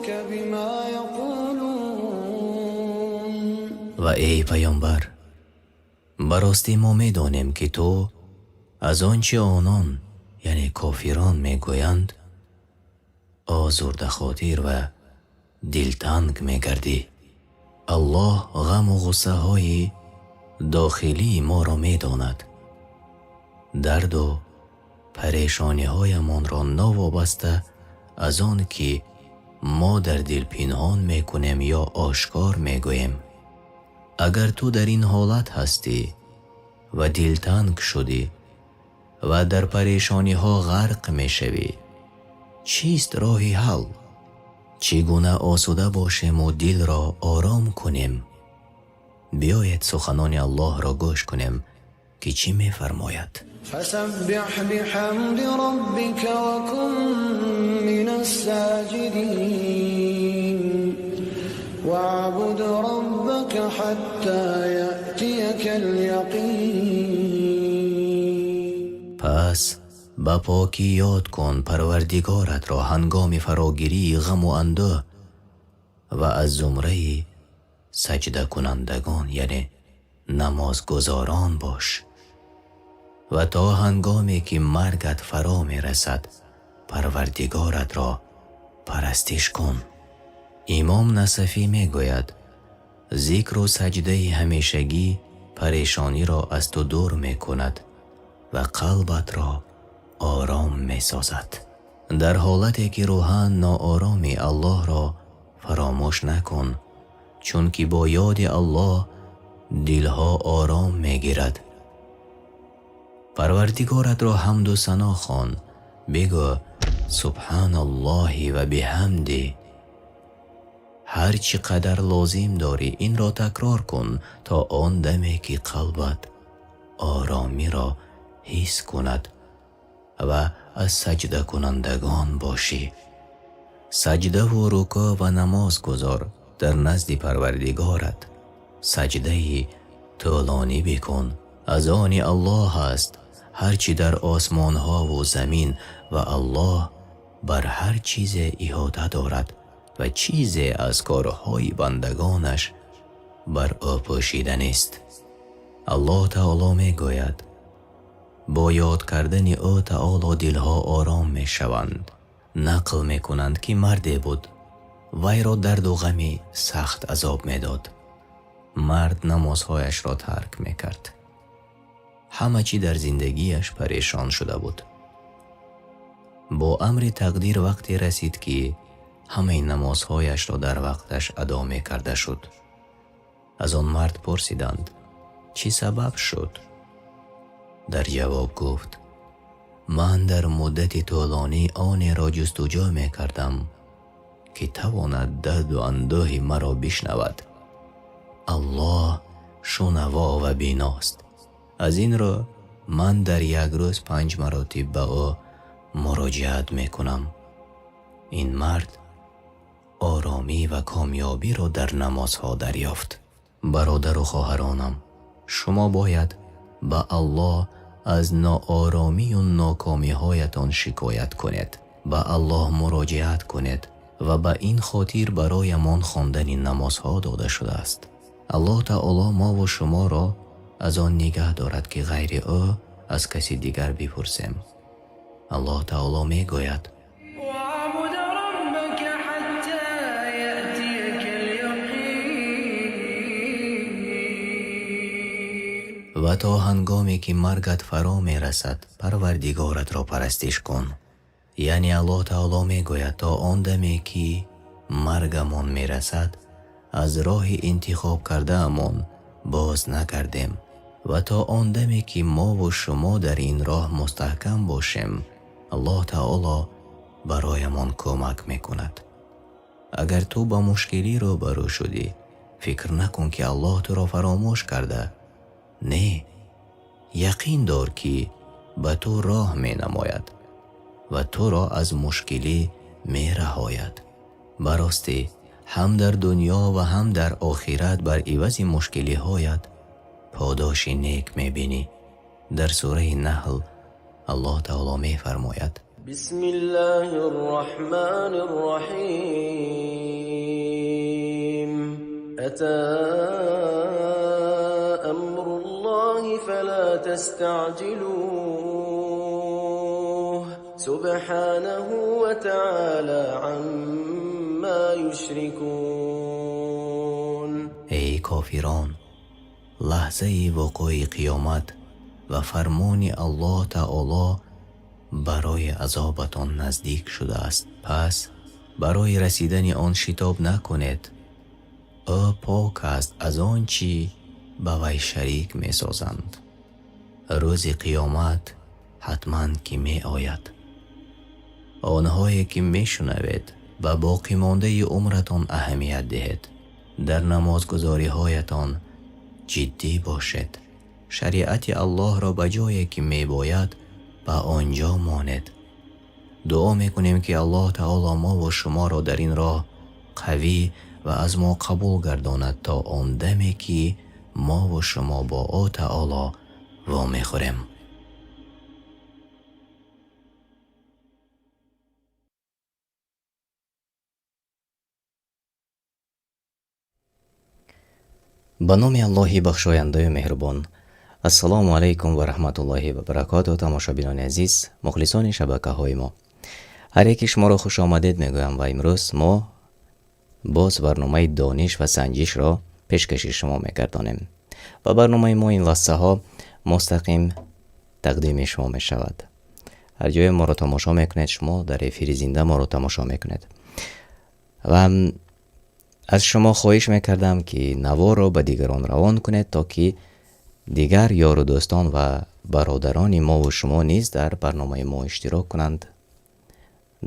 ربك بما يقولون. Ва эй паёмбар, ба ростӣ мо медонем, ки ту аз он чи онон, яъне кофирон, мегӯянд, озурдахотир ва дилтанг мегардӣ. Аллоҳ ғаму ғуссаҳои дохилии моро медонад, дарду парешониҳоямонро, новобаста аз он ки мо дар дил пинҳон мекунем ё ошкор мегӯем. Агар ту дар ин ҳолат ҳастӣ ва дилтанг шудӣ ва дар парешониҳо ғарқ мешавӣ, чист роҳи ҳал? Чӣ гуна осуда бошему дилро ором кунем? Биёед, суханони Аллоҳро гӯш кунем, ки чӣ мефармояд. فسبح بحمد ربك وكن من الساجدين واعبد ربك حتى يأتيك اليقين. Пас ба покӣ ёд кун Парвардигоратро ҳангоми фарогирии ғаму андӯҳ ва аз зумраи саҷдакунандагон, яъне намозгузорон бош ва то ҳангоме ки маргат фаро мерасад, Парвардигоратро парастиш кун. Имом Насафӣ мегӯяд: зикру саҷдаи ҳамешагӣ парешониро аз ту дур мекунад ва қалбатро ором месозад. Дар ҳолате ки рӯҳан ноороми, Аллоҳро фаромӯш накун, чунки бо ёди Аллоҳ дилҳо ором мегирад. Парвардигоратро ҳамду сано хон, бигӯ: субҳаналлоҳи ва биҳамди. Ҳар чӣ қадар лозим дорӣ, инро такрор кун то он даме ки қалбат оромиро ҳис кунад ва аз саҷдакунандагон бошӣ. Саҷдаву рукӯъ ва намоз гузор дар назди Парвардигорат, саҷдаи тӯлонӣ бикун. Аз они Аллоҳ аст ҳар чӣ дар осмонҳову замин ва Аллоҳ бар ҳар чизе иҳота дорад ва чизе аз корҳои бандагонаш бар ӯ пӯшида нест. Аллоҳ таоло мегӯяд: бо ёд кардани ӯ таоло дилҳо ором мешаванд. Нақл мекунанд, ки марде буд, вайро дарду ғами сахт азоб медод. Мард намозҳояшро тарк мекард, ҳама чӣ дар зиндагиаш парешон шуда буд. Бо амри тақдир вақте расид, ки ҳамаи намозҳояшро дар вақташ адо мекарда шуд. Аз он мард пурсиданд, чӣ сабаб шуд? Дар ҷавоб гуфт: ман дар муддати тӯлонӣ онеро ҷустуҷӯ мекардам, ки тавонад дарду андӯҳи маро бишнавад. Аллоҳ шунаво ва биност. Аз ин рӯ ман дар як рӯз панҷ маротиб ба ӯ муроҷиат мекунам. Ин мард оромӣ ва комёбиро дар намозҳо дарёфт. Бародару хоҳаронам, шумо бояд ба Аллоҳ аз нооромию нокомиҳоятон шикоят кунед, ба Аллоҳ муроҷиат кунед ва ба ин хотир бароямон хондани намозҳо дода шудааст. Аллоҳ таоло мову шуморо аз он нигаҳ дорад, ки ғайри ӯ аз каси дигар бипурсем. Аллоҳ таоло мегӯяд: واعبد ربك حتى يأتيك اليقين. Ва то ҳангоме ки маргат фаро мерасад, Парвардигоратро парастиш кун. Яъне Аллоҳ таоло мегӯяд, то он даме ки маргамон мерасад, аз роҳи интихоб кардаамон боз нагардем ва то он даме ки мову шумо дар ин роҳ мустаҳкам бошем, Аллоҳ таоло бароямон кӯмак мекунад. Агар ту ба мушкилӣ рӯбарӯ шудӣ, фикр накун, ки Аллоҳ туро фаромӯш карда. Не, яқин дор, ки ба ту роҳ менамояд ва туро аз мушкилӣ мераҳояд. Ба ростӣ, ҳам дар дунё ва ҳам дар охират бар ивази мушкилиҳоят подоши нек мебинӣ. Дар сураи Наҳл Аллоҳ таоло мефармояд: بسم الله الرحمن الرحيم. أتى أمر الله فلا تستعجلوه سبحانه وتعالى عما يشركون. Эй кофирон, лаҳзаи вуқӯи қиёмат ва фармони Аллоҳ Таоло барои азобатон наздик шудааст, пас барои расидани он шитоб накунед. Ӯ пок аст аз он чӣ ба вай шарик месозанд. Рӯзи қиёмат ҳатман ки меояд. Онҳое ки мешунавед, ба боқимондаи умратон аҳамият диҳед, дар намозгузориҳоятон ҷиддӣ бошед, шариати Аллоҳро ба ҷое ки мебояд ба он ҷо монед. Дуо мекунем, ки Аллоҳ Таоло мову шуморо дар ин роҳ қавӣ ва аз мо қабул гардонад то он даме ки мову шумо бо ӯ Таоло вомехӯрем. Ба номи Аллоҳи бахшояндаю меҳрубон. Ассалому алайкум ва раҳматуллоҳи ва баракотуҳ. Тамошобинони азиз, мухлисони шабакаҳои мо, ҳар яки шуморо хуш омадед мегӯям ва имрӯз мо боз барномаи дониш ва санҷишро пешкаши шумо мегардонем ва барномаи мо ин лаҳзаҳо мустақим тақдими шумо мешавад. Ҳар ҷое моро тамошо мекунед, шумо дар эфири зинда моро тамошо мекунед ва аз шумо хоҳиш мекардам, ки наворро ба дигарон равон кунед, то ки дигар ёру дӯстон ва бародарони мову шумо низ дар барномаи мо иштирок кунанд,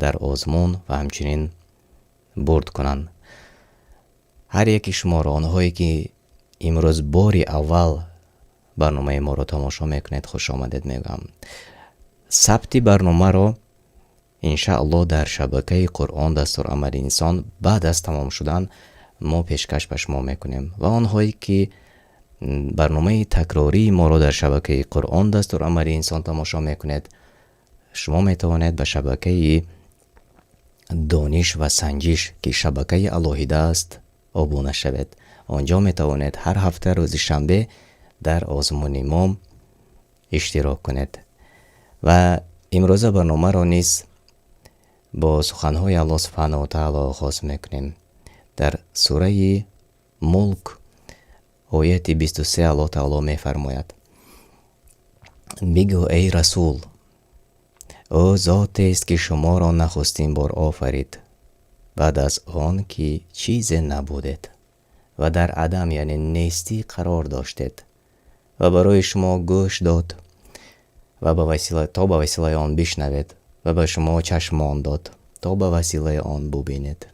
дар озмун ва ҳамчунин бурд кунанд. Ҳар яки шуморо, онҳое ки имрӯз бори аввал барномаи моро тамошо мекунед, хуш омадед мегӯям. Сабти барномаро иншааллоҳ дар шабакаи Қуръон дастурамали инсон баъд аз тамом шудан мо пешкаш ба шумо мекунем ва онҳое ки барномаи такрории моро дар шабакаи Қуръон дастурамали инсон тамошо мекунед, шумо метавонед ба шабакаи дониш ва санҷиш, ки шабакаи алоҳида аст, обуна шавед. Он ҷо метавонед ҳар ҳафта рӯзи шанбе дар озмуни мо иштирок кунед. Ва имрӯза барномаро низ бо суханҳои Аллоҳ субҳанаҳу ва таъоло оғоз мекунем. Дар сураи Мулк, ояти 23, Аллоҳ Таоло мефармояд: «Бигӯ, эй расул, ӯ зотест, ки шуморо нахустин бор офарид баъд аз он ки чизе набудед ва дар адам, яъне нестӣ, қарор доштед ва барои шумо гӯш дод ва ба васила, то ба василаи он бишнавед, ва ба шумо чашмон дод, то ба василаи он бубинед,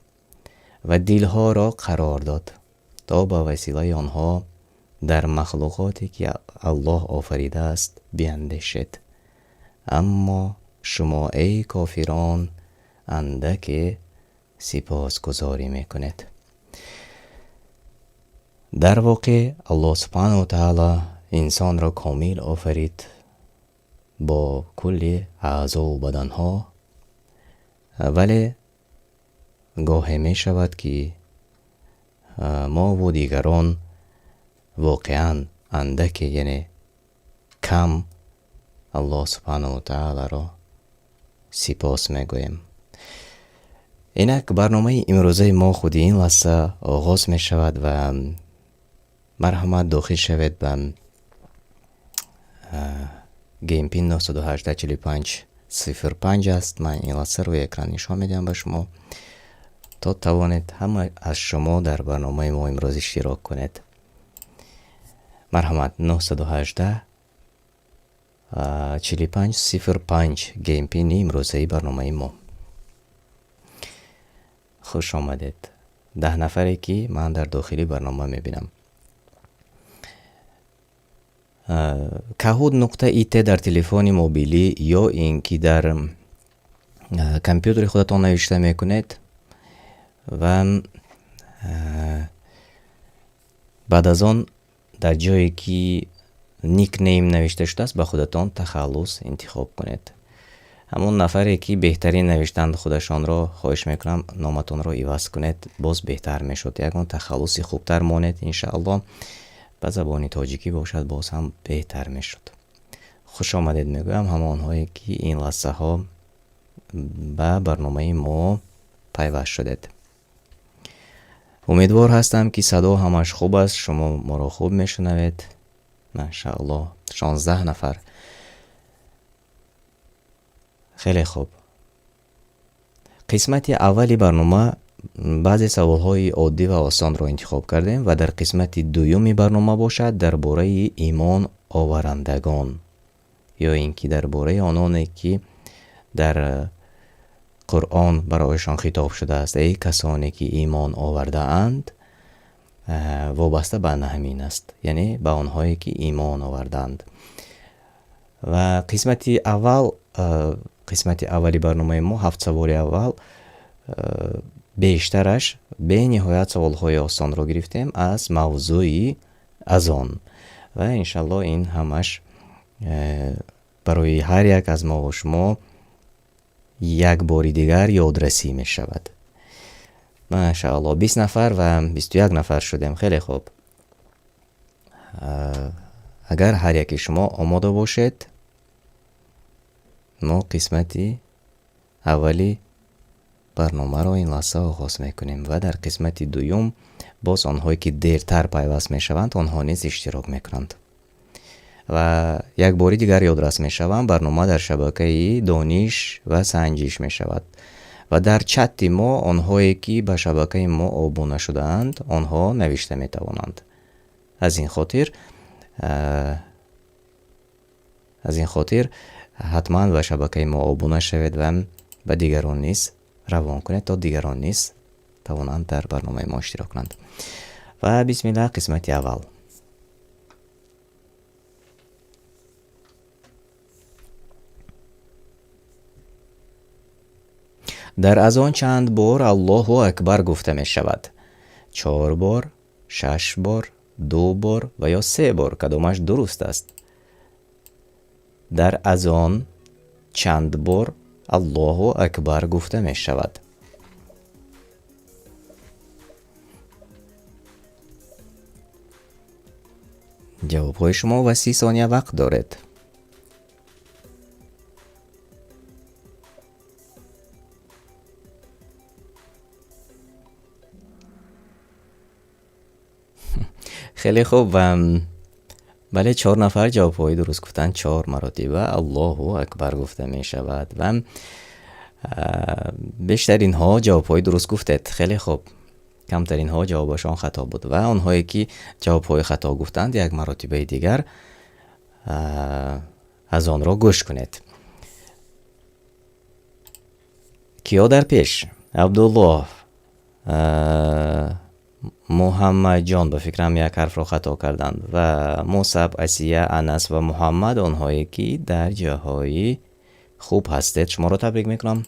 ва дилҳоро қарор дод, то ба василаи онҳо дар махлуқоте ки Аллоҳ офаридааст биандешед. Аммо шумо, эй кофирон, андаке сипосгузорӣ мекунед». Дар воқеъ, Аллоҳ субҳанаҳу таъала инсонро комил офарид бо кулли аъзову баданҳо, вале гоҳе мешавад, ки мову дигарон воқеан андаке, яъне кам, Аллоҳ субҳанаҳу таъаларо сипос мегӯем. Инак, барномаи имрӯзаи мо худи ин лаҳза оғоз мешавад ва марҳамат, дохил шавед ба Game pin 918 45 05 аст. Ман ин лаҳза рӯи экран нишон медиҳам ба шумо, то тавонед ҳама аз шумо дар барномаи мо имрӯз иштирок кунед. Марҳамат, 918 45 05, game pin и имрӯзаи барномаи мо. Хуш омадед, 10 нафаре ки ман дар дохили барнома мебинам. Kahoot.it дар телефони мобилӣ ё ин ки дар компютери худатон навишта мекунед ва баъд аз он дар ҷое ки nickname навишта шудааст, ба худатон тахаллус интихоб кунед. Ҳамон нафаре ки беҳтарин навиштанд худашонро, хоҳиш мекунам номатонро иваз кунед, боз беҳтар мешуд. Ягон тахаллуси хубтар монед, иншааллоҳ. Ба забони тоҷикӣ бошад, боз ҳам беҳтар мешуд. Хуш омадед мегӯям ҳамонҳое ки ин лаҳзаҳо ба барномаи мо пайваст шудед. Умедвор ҳастам ки садо ҳамаш хуб аст, шумо моро хуб мешунавед. Машааллоҳ, 16 нафар. Хеле хуб. Қисмати аввали барнома баъзе саволҳои оддӣ ва осонро интихоб кардем ва дар қисмати дуюми барнома бошад дар бораи имон оварандагон ё ин ки дар бораи ононе ки дар Қуръон барояшон хитоб шудааст, эй касоне ки имон овардаанд, вобаста ба ҳамин аст, яъне ба онҳое ки имон овардаанд. Ва қисмати аввал, қисмати аввали барномаи мо, 7 саволи аввал, бештараш бениҳоят саволҳои осонро гирифтем аз мавзӯи азон ва иншаллоҳ ин ҳамаш барои ҳар як аз мо ва шумо як бори дигар ёдрасӣ мешавад. Машааллоҳ, 20 нафар ва 21 нафар шудем. Хеле хуб. Агар ҳар яки шумо омода бошед, мо қисмати аввали барномаро ин лаҳза оғоз мекунем ва дар қисмати дуюм боз онҳое ки дертар пайваст мешаванд, онҳо низ иштирок мекунанд. Ва як бори дигар ёдрас мешавам, барнома дар шабакаи дониш ва санҷиш мешавад ва дар чати мо онҳое ки ба шабакаи мо обуна шудаанд, онҳо навишта метавонанд. Аз ин хотир ҳатман ба шабакаи мо обуна шавед ва ба дигарон низ равон кунед, то дигарон низ тавонанд дар барномаи мо иштирок кунанд. Ва бисмиллаҳ, қисмати аввал. Дар азон чанд бор Аллоҳу акбар гуфта мешавад? 4 бор, 6 бор, 2 бор ва ё 3 бор? Кадомаш дуруст аст? Дар азон чанд бор Аллоҳу акбар гуфта мешавад? Ҷавобҳои шумо ва 30 сония вақт доред. Хеле хуб, бале, 4 нафар ҷавобҳои дуруст гуфтанд. 4 маротиба Аллоҳу акбар гуфта мешавад ва бештаринҳо ҷавобҳои дуруст гуфтед. Хеле хуб, камтаринҳо ҷавобашон хато буд ва онҳое ки ҷавобҳои хато гуфтанд, як маротибаи дигар аз онро гӯш кунед. Киё дар пеш? Абдуллоҳ, Муҳаммадҷон, ба фикрам як ҳарфро хато карданд, ва Мусаб, Асия, Анас ва Муҳаммад, онҳое ки дар ҷоҳои хуб ҳастед, шуморо табрик мекунам.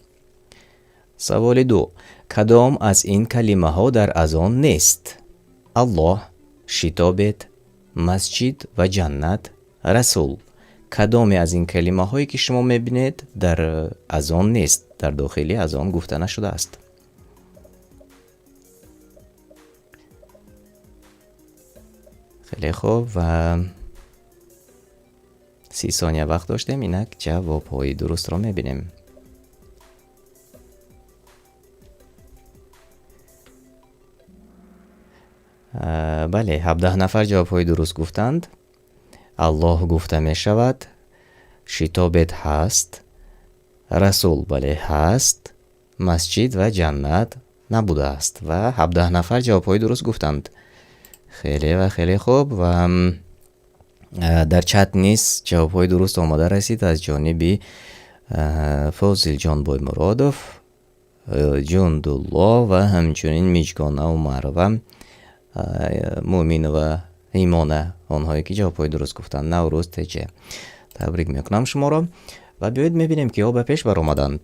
Саволи 2. Кадом аз ин калимаҳо дар азон нест? Аллоҳ, шитобед, масҷид ва ҷаннат, расул. Кадоме аз ин калимаҳое ки шумо мебинед дар азон нест, дар дохили азон гуфта нашудааст? Хеле хуб, ва 30 сония вақт доштем, инак ҷавобҳои дурустро мебинем. Бале, 17 нафар ҷавобҳои дуруст гуфтанд. Аллоҳ гуфта мешавад, шитобед ҳаст, расул бале ҳаст, масҷид ва ҷаннат набудааст. Ва 17 нафар ҷавобҳои дуруст гуфтанд. Хеле ва хеле хуб. Ва дар чат низ ҷавобҳои дуруст омода расид аз ҷониби Фозилҷон Боймуродов, Ҷундулло ва ҳамчунин Миҷгона Умарова, Муъминова Имона, онҳое ки ҷавобҳои дуруст гуфтанд. Наврӯз ТЧ. Табрик мекунам шуморо ва биёед мебинем киҳо ба пеш баромаданд.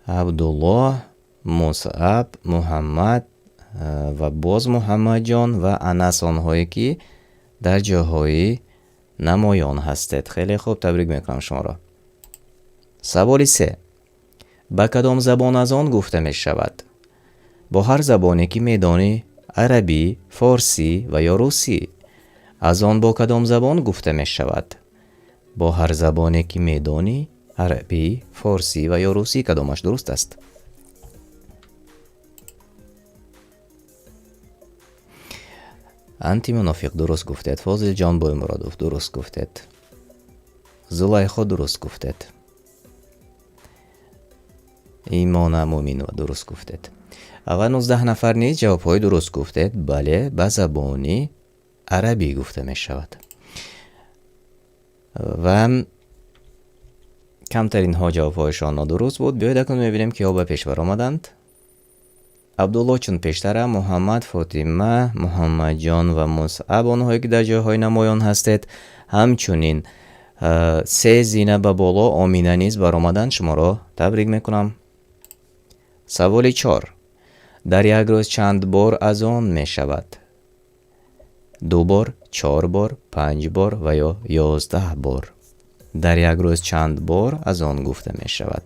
Абдуллоҳ, Мусаб, Муҳаммад ва боз Муҳаммадҷон ва Анас, онҳое ки дар ҷоҳои намоён ҳастед. Хеле хуб, табрик мекунам шуморо. Саволи се: ба кадом забон азон гуфта мешавад? Бо ҳар забоне, ки медонӣ, арабӣ, форсӣ ва ё русӣ. Азон бо кадом забон гуфта мешавад? Бо ҳар забоне, ки медонӣ, арабӣ, форсӣ ва ё русӣ. Кадомаш дуруст аст? Антимунофиқ, дуруст гуфтед. Фозилҷон Боймуродов, дуруст гуфтед. Зулайхо, дуруст гуфтед. Имона Муминова, дуруст гуфтед. Ва 19 нафар низ ҷавобҳои дуруст гуфтед. Бале, ба забони арабӣ гуфта мешавад. Ва камтаринҳо ҷавобҳояшон нодуруст буд. Биёед, акнун мебинем, киҳо ба пеш баромаданд. Абдулло чун пештара, Муҳаммад, Фотима, Муҳаммадҷон ва Мусъаб, онҳое ки дар ҷойҳои намоён ҳастед. Ҳамчунин се зина ба боло Омина низ баромаданд. Шуморо табрик мекунам. Саволи чор: дар як рӯз чанд бор азон мешавад? Ду бор, чор бор, панҷ бор ва ё 11 бор. Дар як рӯз чанд бор азон гуфта мешавад?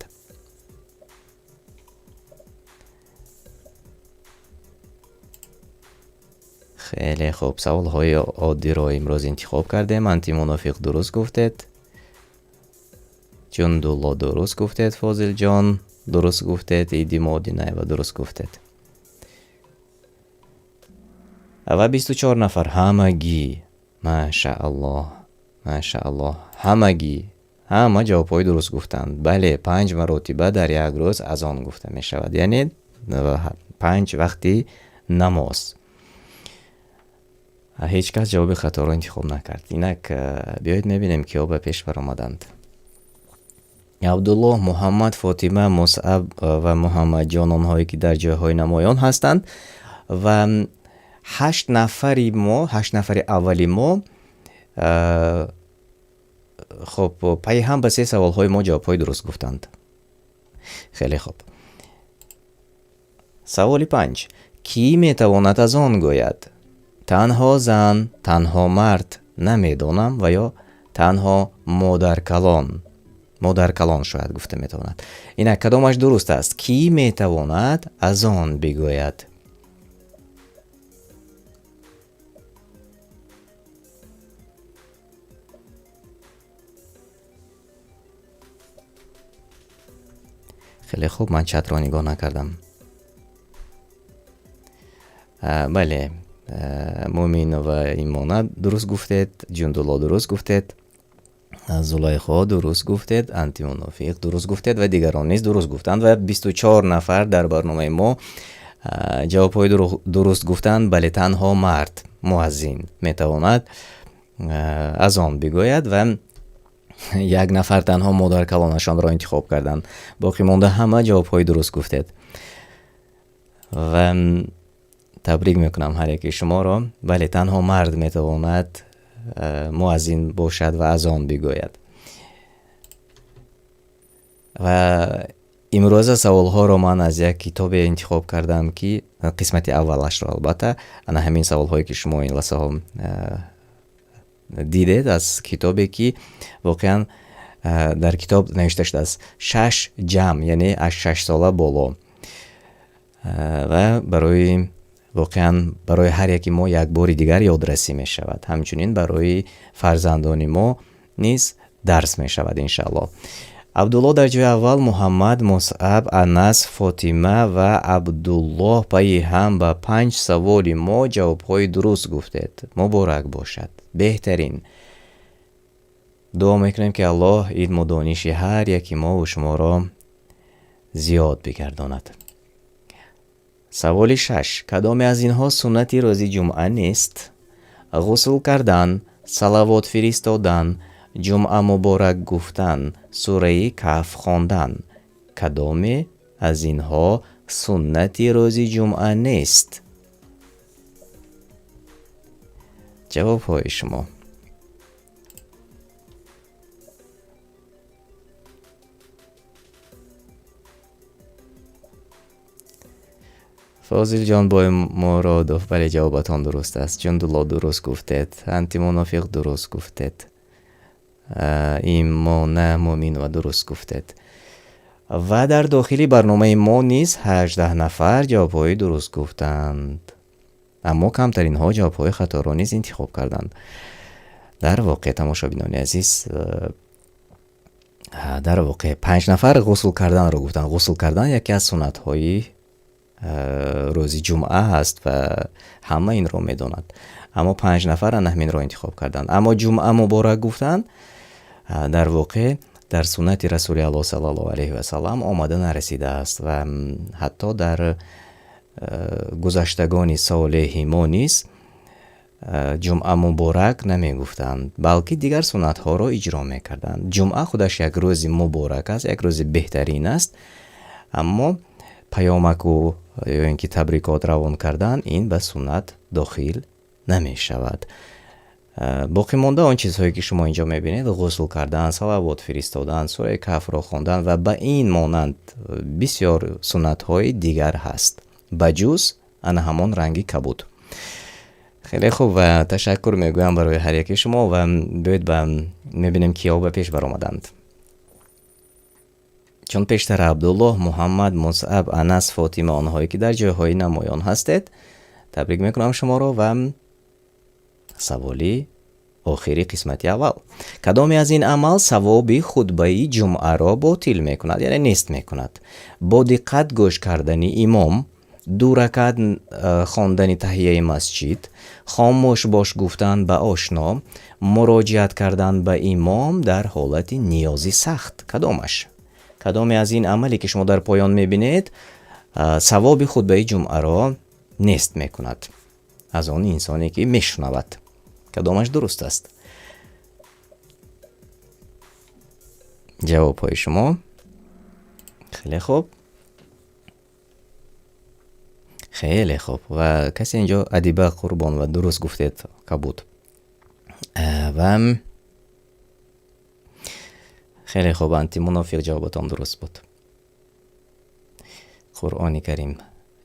Хеле хуб, саволҳои оддиро имрӯз интихоб кардем. Антимунофиқ, дуруст гуфтед. Ҷундулло, дуруст гуфтед. Фозилҷон, дуруст гуфтед. Иди Модинаева, дуруст гуфтед. Ва 24 нафар ҳамагӣ, машааллоҳ, машааллоҳ, ҳамагӣ ҳама ҷавобҳои дуруст гуфтанд. Бале, панҷ маротиба дар як рӯз азон гуфта мешавад, яъне панҷ вақти намоз. Ҳеҷ кас ҷавоби хаторо интихоб накард. Инак биёед, мебинем, киҳо ба пеш баромаданд. Абдуллоҳ, Муҳаммад, Фотима, Мусъаб ва Муҳаммадҷон, онҳое ки дар ҷойҳои намоён ҳастанд. Ва ҳашт нафари мо, ҳашт нафари аввали мо, хуб, пайи ҳам ба се саволҳои мо ҷавобҳои дуруст гуфтанд. Хеле хуб. Саволи панҷ: кӣ метавонад азон гӯяд? Танҳо зан, танҳо мард, намедонам ва ё танҳо модаркалон. Модаркалон шояд гуфта метавонад. Инак, кадомаш дуруст аст? Кӣ метавонад азон бигӯяд? Хеле хуб, ман чатро нигоҳ накардам. Бале, Муминова Имона, дуруст гуфтед. Ҷундулло, дуруст гуфтед. Зулайхо, дуруст гуфтед. Антимунофиқ, дуруст гуфтед ва дигарон низ дуруст гуфтанд. Ва 24 нафар дар барномаи мо ҷавобҳои дуруст гуфтанд. Бале, танҳо мард муаззин метавонад азон бигӯяд ва як нафар танҳо модаркалонашонро интихоб карданд. Боқӣ монда ҳама ҷавобҳои дуруст гуфтед. Ва табрик мекунам ҳар яки шуморо. Бале, танҳо мард метавонад муаззин бошад ва азон бигӯяд. Ва имрӯза саволҳоро ман аз як китобе интихоб кардам, ки қисмати аввалашро, албатта, ана ҳамин саволҳое ки шумо ин лаҳзаҳо дидед, аз китобе ки воқеан дар китоб навишта шудааст шаш ҷамъ, яъне аз 6 сола боло. Ва барои воқеан барои ҳар яки мо як бори дигар ёдрасӣ мешавад, ҳамчунин барои фарзандони мо низ дарс мешавад, иншааллоҳ. Абдулло дар ҷои аввал, Муҳаммад, Мусъаб, Анас, Фотима ва Абдуллоҳ пайи ҳам ба панҷ саволи мо ҷавобҳои дуруст гуфтед. Муборак бошад, беҳтарин. Дуо мекунем, ки Аллоҳ илму дониши ҳар яки мову шуморо зиёд бигардонад. Саволи шаш: кадоме аз инҳо суннати рӯзи ҷумъа нест? Ғусл кардан, салавот фиристодан, ҷумъа муборак гуфтан, сураи Каҳф хондан. Кадоме аз инҳо суннати рӯзи ҷумъа нест? Ҷавобҳои шумо. Фозилҷон Боймуродов, бале, ҷавобатон дуруст аст. Ҷундулло, дуруст гуфтед. Антимунофиқ, дуруст гуфтед. Имона Муминова, дуруст гуфтед. Ва дар дохили барномаи мо низ 18 нафар ҷавобҳои дуруст гуфтанд, аммо камтаринҳо ҷавобҳои хаторо низ интихоб карданд. Дар воқеъ, тамошобинони азиз, дар воқеъ 5 нафар ғусл карданро гуфтанд. Ғусл кардан яке аз суннатҳои рӯзи ҷумъа аст ва ҳама инро медонад, аммо 5 нафар ана ҳаминро интихоб карданд. Аммо ҷумъа муборак гуфтанд, дар воқеъ дар суннати Расули Аллоҳ саллаллоҳу алайҳи васаллам омада нарасидааст ва ҳатто дар гузаштагони солеҳи мо низ ҷумъа муборак намегуфтанд, балки дигар суннатҳоро иҷро мекарданд. Ҷумъа худаш як рӯзи муборак аст, як рӯзи беҳтарин аст, аммо паёмаку ё ин ки табрикот равон кардан ин ба суннат дохил намешавад. Боқӣ монда он чизҳое, ки шумо инҷо мебинед: ғусл кардан, салавот фиристодан, сураи Каҳфро хондан ва ба ин монанд бисёр суннатҳои дигар ҳаст, ба ҷуз ана ҳамон ранги кабуд. Хеле хуб, ва ташаккур мегӯям барои ҳар яки шумо, ва биёед ба мебинем, киҳо ба пеш баромаданд. Чун пештар Абдуллоҳ, Муҳаммад, Мусаб, Анас, Фотима, онҳое ки дар ҷойҳои намоён ҳастед, табрик мекунам шуморо. Ва саволи охири қисмати аввал: кадоме аз ин амал савоби хутбаи ҷумъаро ботил мекунад, яъне нест мекунад? Бо диққат гӯш кардани имом, ду ракат хондани таҳияи масҷид, хомӯш бош гуфтан ба ошно, муроҷиат кардан ба имом дар ҳолати ниёзи сахт. Кадомаш, кадоме аз ин амале, ки шумо дар поён мебинед, савоби хутбаи ҷумъаро нест мекунад аз он инсоне, ки мешунавад? Кадомаш дуруст аст? Ҷавобҳои шумо. Хеле хуб, хеле хуб. Ва касе инҷо, Адиба Қурбон, ва дуруст гуфтед, кабуд. Ва хеле хуб, Антимунофиқ, ҷавобатон дуруст буд. Қуръони Карим,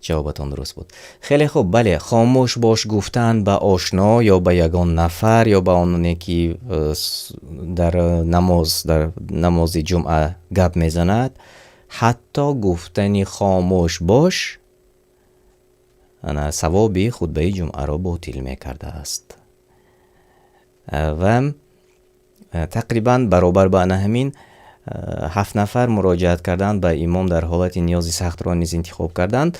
ҷавобатон дуруст буд. Хеле хуб. Бале, хомӯш бош гуфтан ба ошно ё ба ягон нафар ё ба оне, ки дар намози ҷумъа гап мезанад, ҳатто гуфтани хомӯш бош ана савоби хутбаи ҷумъаро ботил мекардааст. Ва тақрибан баробар ба ана ҳамин ҳафт нафар муроҷиат карданд ба имом дар ҳолати ниёзи сахтро низ интихоб карданд.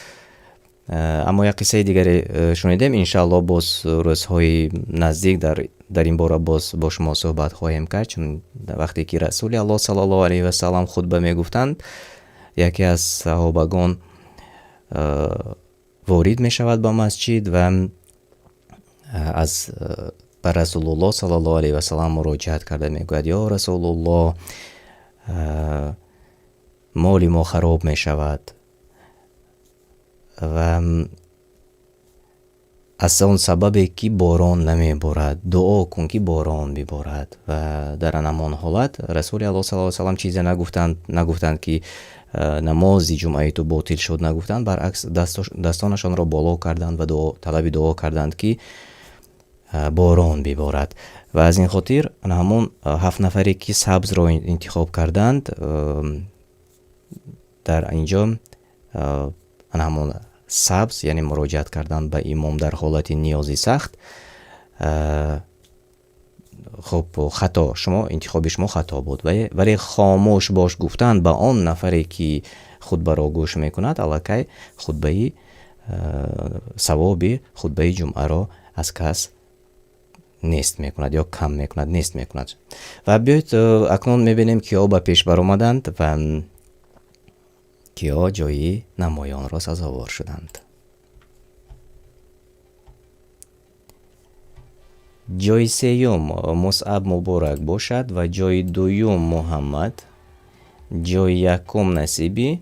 Аммо як қиссаи дигаре шунидем. Иншаалло, боз рӯзҳои наздик дар ин бора боз бо шумо суҳбат хоҳем кард, чун вақте ки Расули Аллоҳ саллаллоҳу алайҳи васаллам хутба мегуфтанд, яке аз саҳобагон ворид мешавад ба масҷид ва аз ба Расулуллоҳ саллаллоҳу алайҳи васаллам муроҷиат карда мегӯяд: «Ё Расулуллоҳ, моли мо хароб мешавад ва аз он сабабе, ки борон намеборад, дуо кун, ки борон биборад». Ва дар ҳамон ҳолат Расули Аллоҳ саллаллоҳу алайҳи васаллам чизе нагуфтанд, нагуфтанд, ки намози ҷумъаи ту ботил шуд, нагуфтанд, баръакс дастонашонро боло карданд ва талаби дуо карданд, ки борон биборад. Ва аз ин хотир ҳамон ҳафт нафаре, ки сабзро интихоб карданд, дар инҷо ҳамон сабз, яъне муроҷиат кардан ба имом дар ҳолати ниёзи сахт, хуб, хато, шумо интихоби шумо хато буд. Вале хомӯш бош гуфтан ба он нафаре, ки хутбаро гӯш мекунад, аллакай хутбаи савоби хутбаи ҷумъаро аз кас нест мекунад ё кам мекунад, нест мекунад. Ва биёед, акнун мебинем, киҳо ба пеш баромаданд ва киҳо ҷои намоёнро сазовор шуданд. Ҷои сеюм Мусаб, муборак бошад, ва ҷои дуюм Муҳаммад, ҷои якум насиби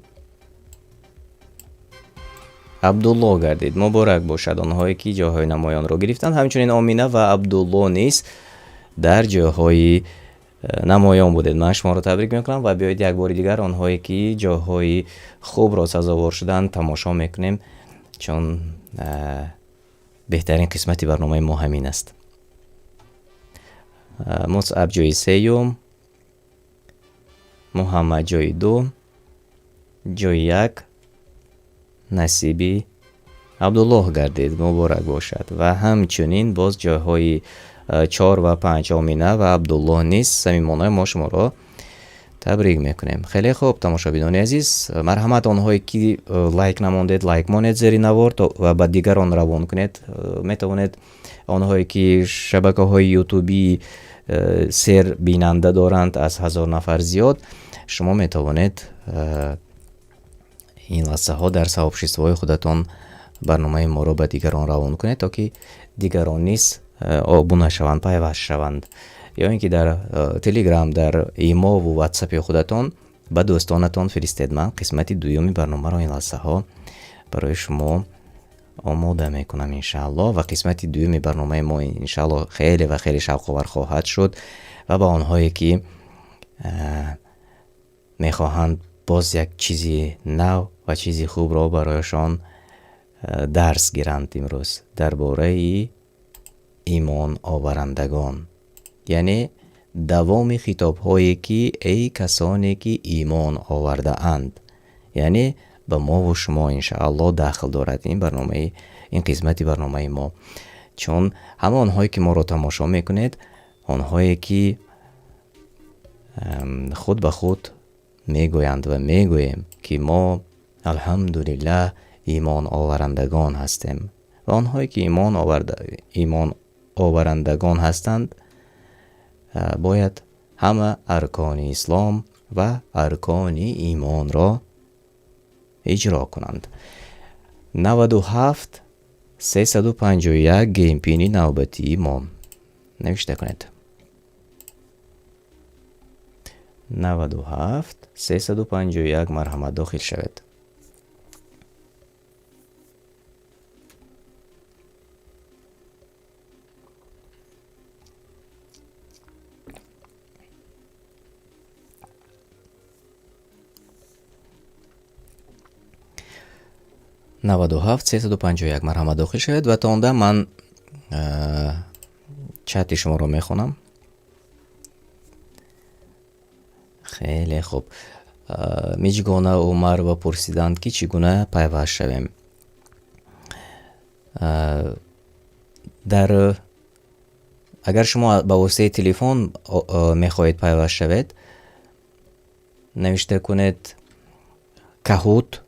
Абдулло гардид. Муборак бошад онҳое, ки ҷойҳои намоёнро гирифтанд. Ҳамчунин Омина ва Абдулло низ дар ҷойҳои намоён будед. Ман шуморо табрик мекунам ва биёед, як бори дигар онҳое, ки ҷойҳои хубро сазовор шуданд, тамошо мекунем, чун беҳтарин қисмати барномаи мо ҳамин аст. Мусаб ҷои сеюм, Муҳаммад ҷои ду. Ҷои як насиби Абдуллоҳ гардид, муборак бошад. Ва ҳамчунин боз ҷойҳои 4 ва 5 Омина ва Абдуллоҳ низ самимона мо шуморо табрик мекунем. Хеле хуб, тамошобинони азиз, марҳамат, онҳое ки лайк намондед, лайк монед зери навор то ва ба дигарон равон кунед. Метавонед онҳое ки шабакаҳои ютубӣ сер бинанда доранд аз 1000 нафар зиёд, шумо метавонед ин лаҳзаҳо дар сообществои худатон барномаи моро ба дигарон равон кунед, то ки дигарон низ обуна шаванд, пайваст шаванд, ё ин ки дар Телеграм, дар Имову Ватсапи худатон ба дӯстонатон фиристед. Ман қисмати дуюми барномаро ин лаҳзаҳо барои шумо омода мекунам, иншааллоҳ, ва қисмати дуюми барномаи мо иншааллоҳ хеле ва хеле шавқовар хоҳад шуд ва ба онҳое ки мехоҳанд боз як чизи нав ва чизи хубро барояшон дарс гиранд имрӯз дар бораи имон оварандагон, яъне давоми хитобҳое ки эй касоне ки имон овардаанд, яъне ба мову шумо иншааллоҳ дахл дорад ин барномаи, ин қисмати барномаи мо, чун ҳама онҳое ки моро тамошо мекунед, онҳое ки худ ба худ мегӯянд ва мегӯем ки мо алҳамдулиллаҳ имон оварандагон ҳастем, ва онҳое ки имон оварандагон ҳастанд, бояд ҳама аркони ислом ва аркони имонро иҷро кунанд. 97 351 геймпини навбатии мо навишта кунед. 97 351, марҳамат, дохил шавед. 97 351, марҳамат, дохил шавед ва то он дам ман чати шуморо мехонам. Хеле хуб. Миҷгона Умарова пурсиданд, ки чӣ гуна пайваст шавем. Дар агар шумо ба воситаи телефон мехоҳед пайваст шавед, навишта кунед Kahoot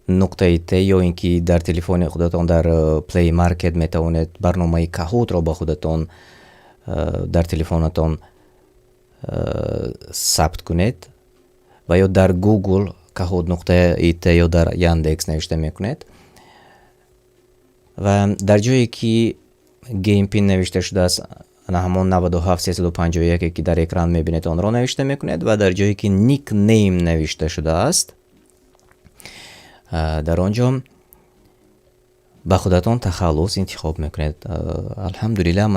нуқтаи т, ё ин ки дар телефони худатон дар Play Market метавонед барномаи Kahoot-ро ба худатон дар телефонатон сабт кунед ва ё дар Google Kahoot нуқтаи т ё дар Яндекс навишта мекунед ва дар ҷое ки Game Pin навишта шудааст, на ҳамон 97 351, ки дар экран мебинед, онро навишта мекунед ва дар ҷое ки nickname навишта шудааст, дар он ҷо ба худатон тахаллус интихоб мекунед. Алҳамдулиллаҳ,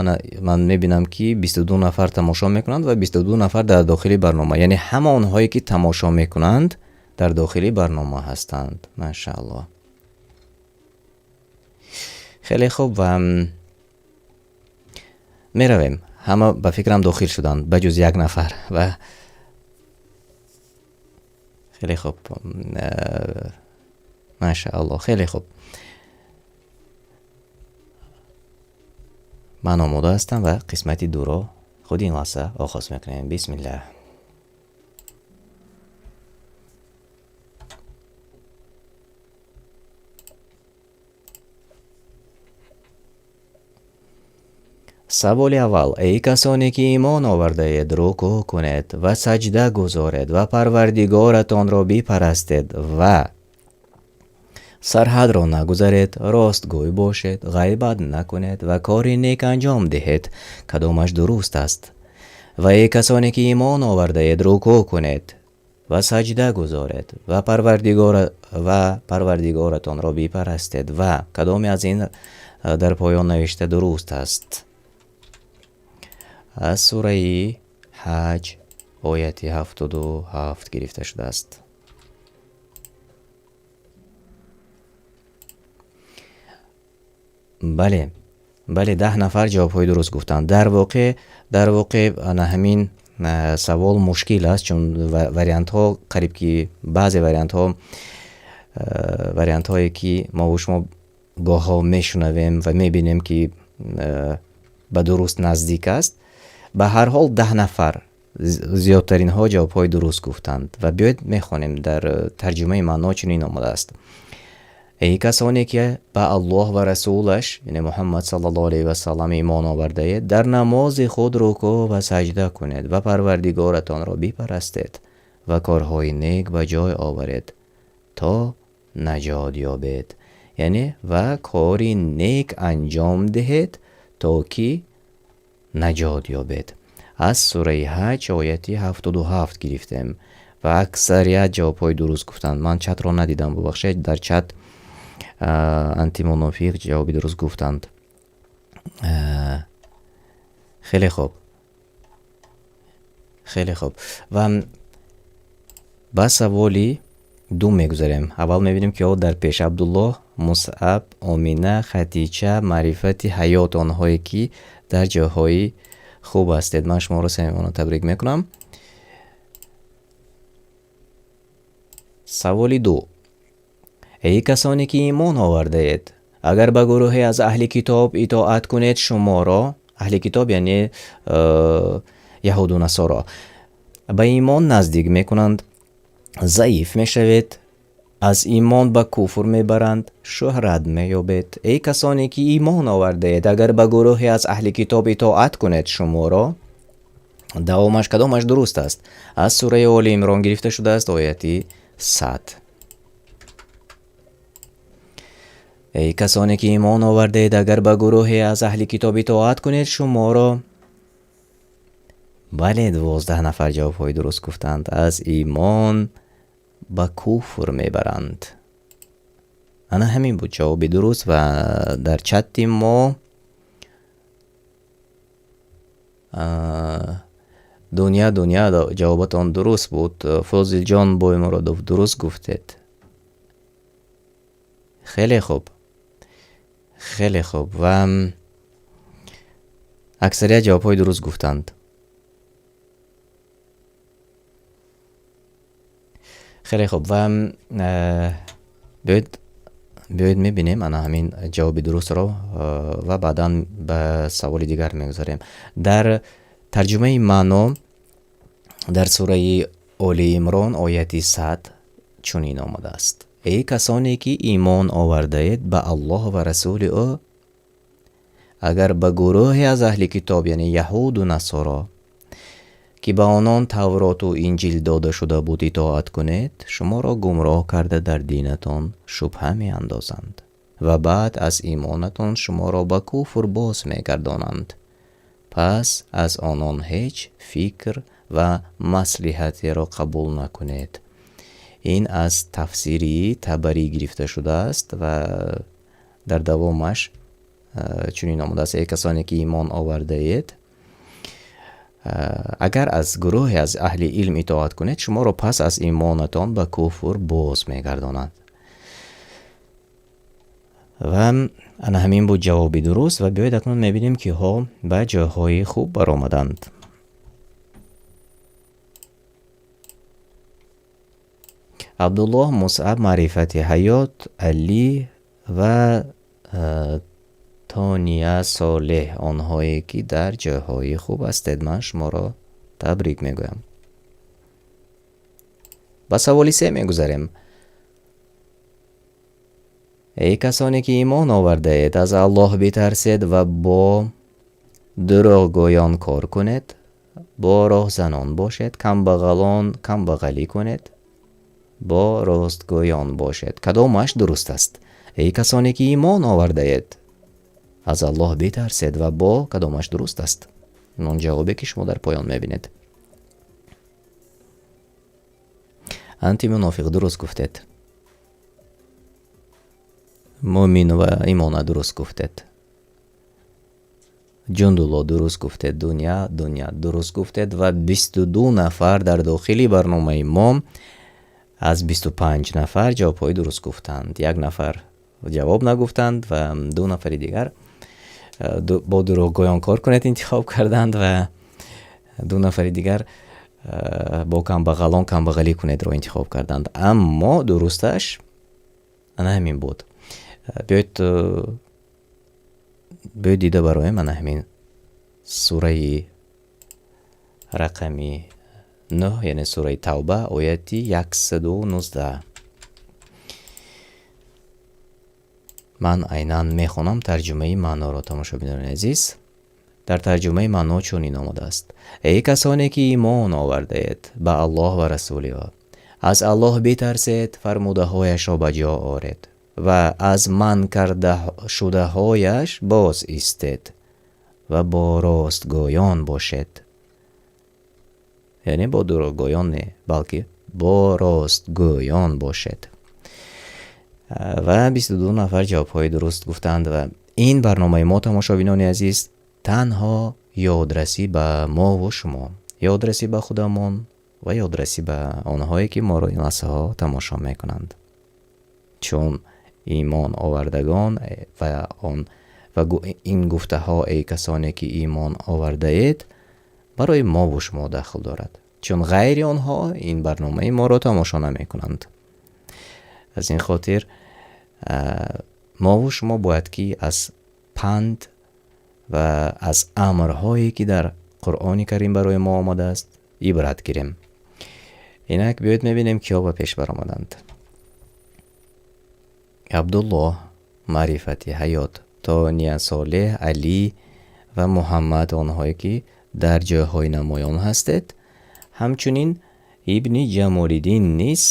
ман мебинам, ки 22 нафар тамошо мекунанд ва 22 нафар дар дохили барнома, яъне ҳама онҳое ки тамошо мекунанд, дар дохили барнома ҳастанд. Машааллоҳ, хеле хуб. Ва меравем. Ҳама ба фикрам дохил шуданд, ба ҷуз як нафар. Ва хеле хуб, машааллоҳ, хеле хуб. Ман омода ҳастам ва қисмати дуро худи ин лаҳза оғоз мекунем. Бисмиллаҳ. Саволи аввал: эй касоне ки имон овардаед, рукӯъ кунед ва саҷда гузоред ва Парвардигоратонро бипарастед ва сарҳадро нагузаред, ростгӯй бошед, ғайбат накунед ва кори нек анҷом диҳед. Кадомаш дуруст аст? Ва эй касоне ки имон овардаед, рукӯъ кунед ва саҷда гузоред ва Парвардигоратонро бипарастед ва кадоме аз ин дар поён навишта дуруст аст? Аз сураи Ҳаҷ, ояти 77 гирифта шудааст. Бале, бале, 10 нафар ҷавобҳои дуруст гуфтанд. Дар воқеъ, ана ҳамин Савол мушкил аст, чун вариантҳо қариб ки баъзе вариантҳо, вариантҳое ки мо шумо гоҳҳо мешунавем ва мебинем, ки ба дуруст наздик аст. Ба ҳар ҳол 10 нафар зиёдтаринҳо ҷавобҳои дуруст гуфтанд. Ва биёед мехонем, дар тарҷумаи маъно чунин омадааст: эй касоне ки ба Аллоҳ ва расулаш, яъне Муҳаммад саллаллоҳу алайҳи васаллам, имон овардаед, дар намози худ рукӯъ ва саҷда кунед ва парвардигоратонро бипарастед ва корҳои нек ба ҷой оваред то наҷот ёбед. Яъне ва кори нек анҷом диҳед то ки наҷот ёбед. Аз сураи Ҳаҷ ояти 77 гирифтем ва аксарият ҷавобҳои дуруст гуфтанд. Ман чатро надидам, бубахшед, дар чат антимунофиқ ҷавоби дуруст гуфтанд. Хеле хуб, хеле хуб. Ва ба саволи ду мегузарем. Аввал мебинем, ки дар пеш Абдуллоҳ, Мусъаб, Омина, Хатича, Маърифати ҳаёт, онҳое ки дар ҷойҳои хуб ҳастед. Ман шуморо самимона табрик мекунам. Саволи ду: эй касоне ки имон овардаед, агар ба гурӯҳе аз аҳли китоб итоат кунед, шуморо, аҳли китоб яъне яҳуду насоро, ба имон наздик мекунанд, заиф мешавед, аз имон ба куфр мебаранд, шӯҳрат меёбед. Эй касоне ки имон овардаед, агар ба гурӯҳе аз аҳли китоб итоат кунед, шуморо. Давомаш кадомаш дуруст аст? Аз сураи Оли Имрон гирифта шудааст, ояти 100. Эй касоне ки имон овардаед, агар ба гурӯҳе аз аҳли китоб итоат кунед, шуморо. Бале, 12 нафар ҷавобҳои дуруст гуфтанд. Аз имон ба куфр мебаранд. Ана ҳамин буд ҷавоби дуруст. Ва дар чати мо Дуня, Дуня, ҷавобатон дуруст буд. Фозилҷон Боймуродов, дуруст гуфтед. Хеле хуб, хеле хуб. Ва аксарият ҷавобҳои дуруст гуфтанд. Хеле хуб. Ва биёед мебинем ана ҳамин ҷавоби дурустро ва баъдан ба саволи дигар мегузарем. Дар тарҷумаи маъно дар сураи Оли Имрон ояти 100 чунин омадааст: эй касоне ки имон овардаед ба Аллоҳ ва расули ӯ, агар ба гурӯҳе аз аҳли китоб, яъне яҳуду насоро, ки ба онон Тавроту Инҷил дода шуда буд, итоат кунед, шуморо гумроҳ карда дар динатон шубҳа меандозанд ва баъд аз имонатон шуморо ба куфр боз мегардонанд. Пас аз онон ҳеҷ фикр ва маслиҳатеро қабул накунед. Ин аз тафсири Табарӣ гирифта шудааст ва дар давомаш чунин омадааст: эй касоне ки имон овардаед, агар аз гурӯҳе аз аҳли илм итоат кунед, шуморо пас аз имонатон ба куфр боз мегардонанд. Ва ана ҳамин буд ҷавоби дуруст. Ва биёед акнун мебинем, киҳо ба ҷойҳои хуб баромаданд. Абдуллоҳ, Мусъаб, Маърифати ҳаёт, Алӣ ва Тония Солеҳ, онҳое ки дар ҷойҳои хуб ҳастед, ман шуморо табрик мегӯям. Ба саволи се мегузарем. Эй касоне ки имон овардаед, аз Аллоҳ битарсед ва бо дурӯғгӯён кор кунед, бо роҳзанон бошед, камбағалон камбағалӣ кунед, бо ростгӯён бошед. Кадомаш дуруст аст? Эй касоне ки имон овардаед, аз Аллоҳ битарсед ва бо кадомаш дуруст аст? Он ҷавобе ки шумо дар поён мебинед. Антимунофиқ, дуруст гуфтед. Муъмин ва имона, дуруст гуфтед. Ҷундулло, дуруст гуфтед. Дуня, Дуня, дуруст гуфтед. Ва 22 нафар дар дохили барномаи мо аз 25 нафар ҷавобҳои дуруст гуфтанд. Як нафар ҷавоб нагуфтанд ва ду нафари дигар бо дурӯғгӯён кор кунед интихоб карданд ва Ду нафари дигар бо камбағалон камбағалӣ кунедро интихоб карданд, аммо дурусташ ана ҳамин буд. Биёед дида бароем ана ҳамин сураи рақами 9, яъне сураи Тавба, ояти 119. Ман айнан мехонам тарҷумаи маъноро, тамошобинони азиз. Дар тарҷумаи маъно чунин омадааст: эй касоне ки имон овардаед ба Аллоҳ ва расули ӯ, аз Аллоҳ битарсед, фармудаҳояшро ба ҷо оред ва аз манъ кардашудаҳояш боз истед ва бо ростгӯён бошед. Яъне бо дурӯғгӯён не, балки бо ростгӯён бошед. Ва 22 нафар ҷавобҳои дуруст гуфтанд. Ва ин барномаи мо, тамошобинони азиз, танҳо ёдрасӣ ба мову шумо, ёдрасӣ ба худамон ва ёдрасӣ ба онҳое ки моро ин лаҳзаҳо тамошо мекунанд. Чун имон овардагон ва он ва ин гуфтаҳо, эй касоне ки имон овардаед, барои мову шумо дахл дорад, чун ғайри онҳо ин барномаи моро тамошо намекунанд. Аз ин хотир мову шумо бояд ки аз панд ва аз амрҳое ки дар Қуръони Карим барои мо омадааст ибрат гирем. Инак биёед мебинем, киҳо ба пеш баромаданд. Абдуллоҳ, Маърифати ҳаёт, Тония Солеҳ, Алӣ ва Муҳаммад, онҳое ки дар ҷойҳои намоён ҳастед. Ҳамчунин Ибни Ҷамолиддин низ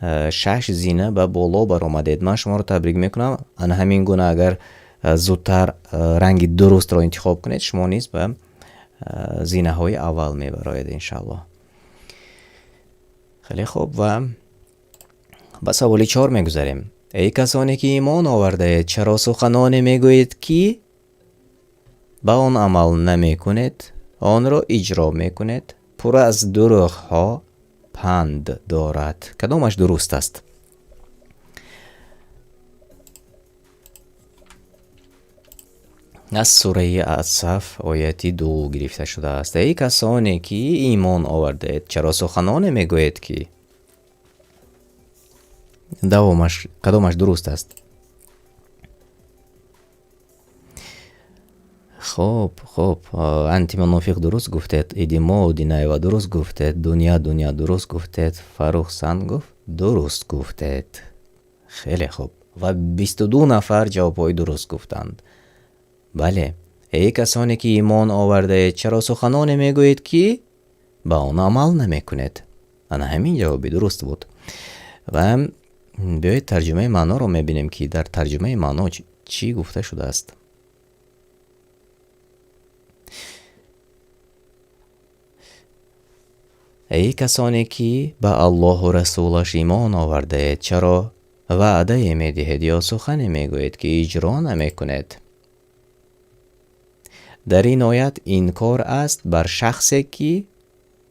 6 зина ба боло баромадед. Ман шуморо табрик мекунам. Ана ҳамин гуна агар зудтар ранги дурустро интихоб кунед, шумо низ ба зинаҳои аввал мебароед, иншааллоҳ. Хеле хуб, ва ба саволи 4 мегузарем. Эй касоне ки имон овардаед, чаро суханоне мегӯед ки ба он амал намекунед, онро иҷро мекунед, пур аз дурӯғҳо панд дорад? Кадомаш дуруст аст? Аз сураи Ас-Саф ояти 2 гирифта шудааст. Эй касоне ки имон овардаед, чаро суханоне мегӯед ки давомаш кадомаш дуруст аст? Хоб, хоб, Антимунофиқ дуруст гуфтед, Идимо Динаева дуруст гуфтед, Дуня Дуня дуруст гуфтед, Фарух Сангов дуруст гуфтед. Хеле хуб. Ва 22 нафар ҷавобҳои дуруст гуфтанд. Бале, эй касоне ки имон овардаед, чаро суханоне мегӯед ки ба он амал намекунед? Ана ҳамин ҷавоби дуруст буд. Ва биёед тарҷумаи маъноро мебинем, ки дар тарҷумаи маъно чӣ гуфта шудааст. Эй касоне ки ба Аллоҳу расулаш имон овардаед, чаро ваъдае медиҳед ё сухане мегӯед ки иҷро намекунед? Дар ин оят инкор аст бар шахсе ки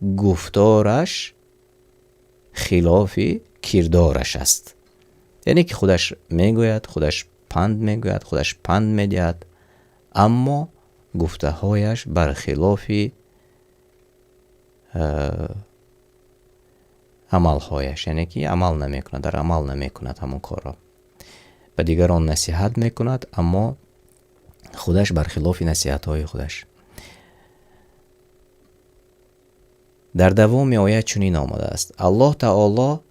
гуфтораш хилофи кирдораш аст. Яъне ки худаш мегӯяд, худаш панд мегӯяд, худаш панд медиҳад, аммо гуфтаҳояш бар хилофи амалҳояш, яъне ки амал намекунад, дар амал намекунад ҳамон корро. Ба дигарон насиҳат мекунад, аммо худаш бар хилофи насиҳатҳои худаш. Дар давоми оят чунин омадааст: Аллоҳ таоло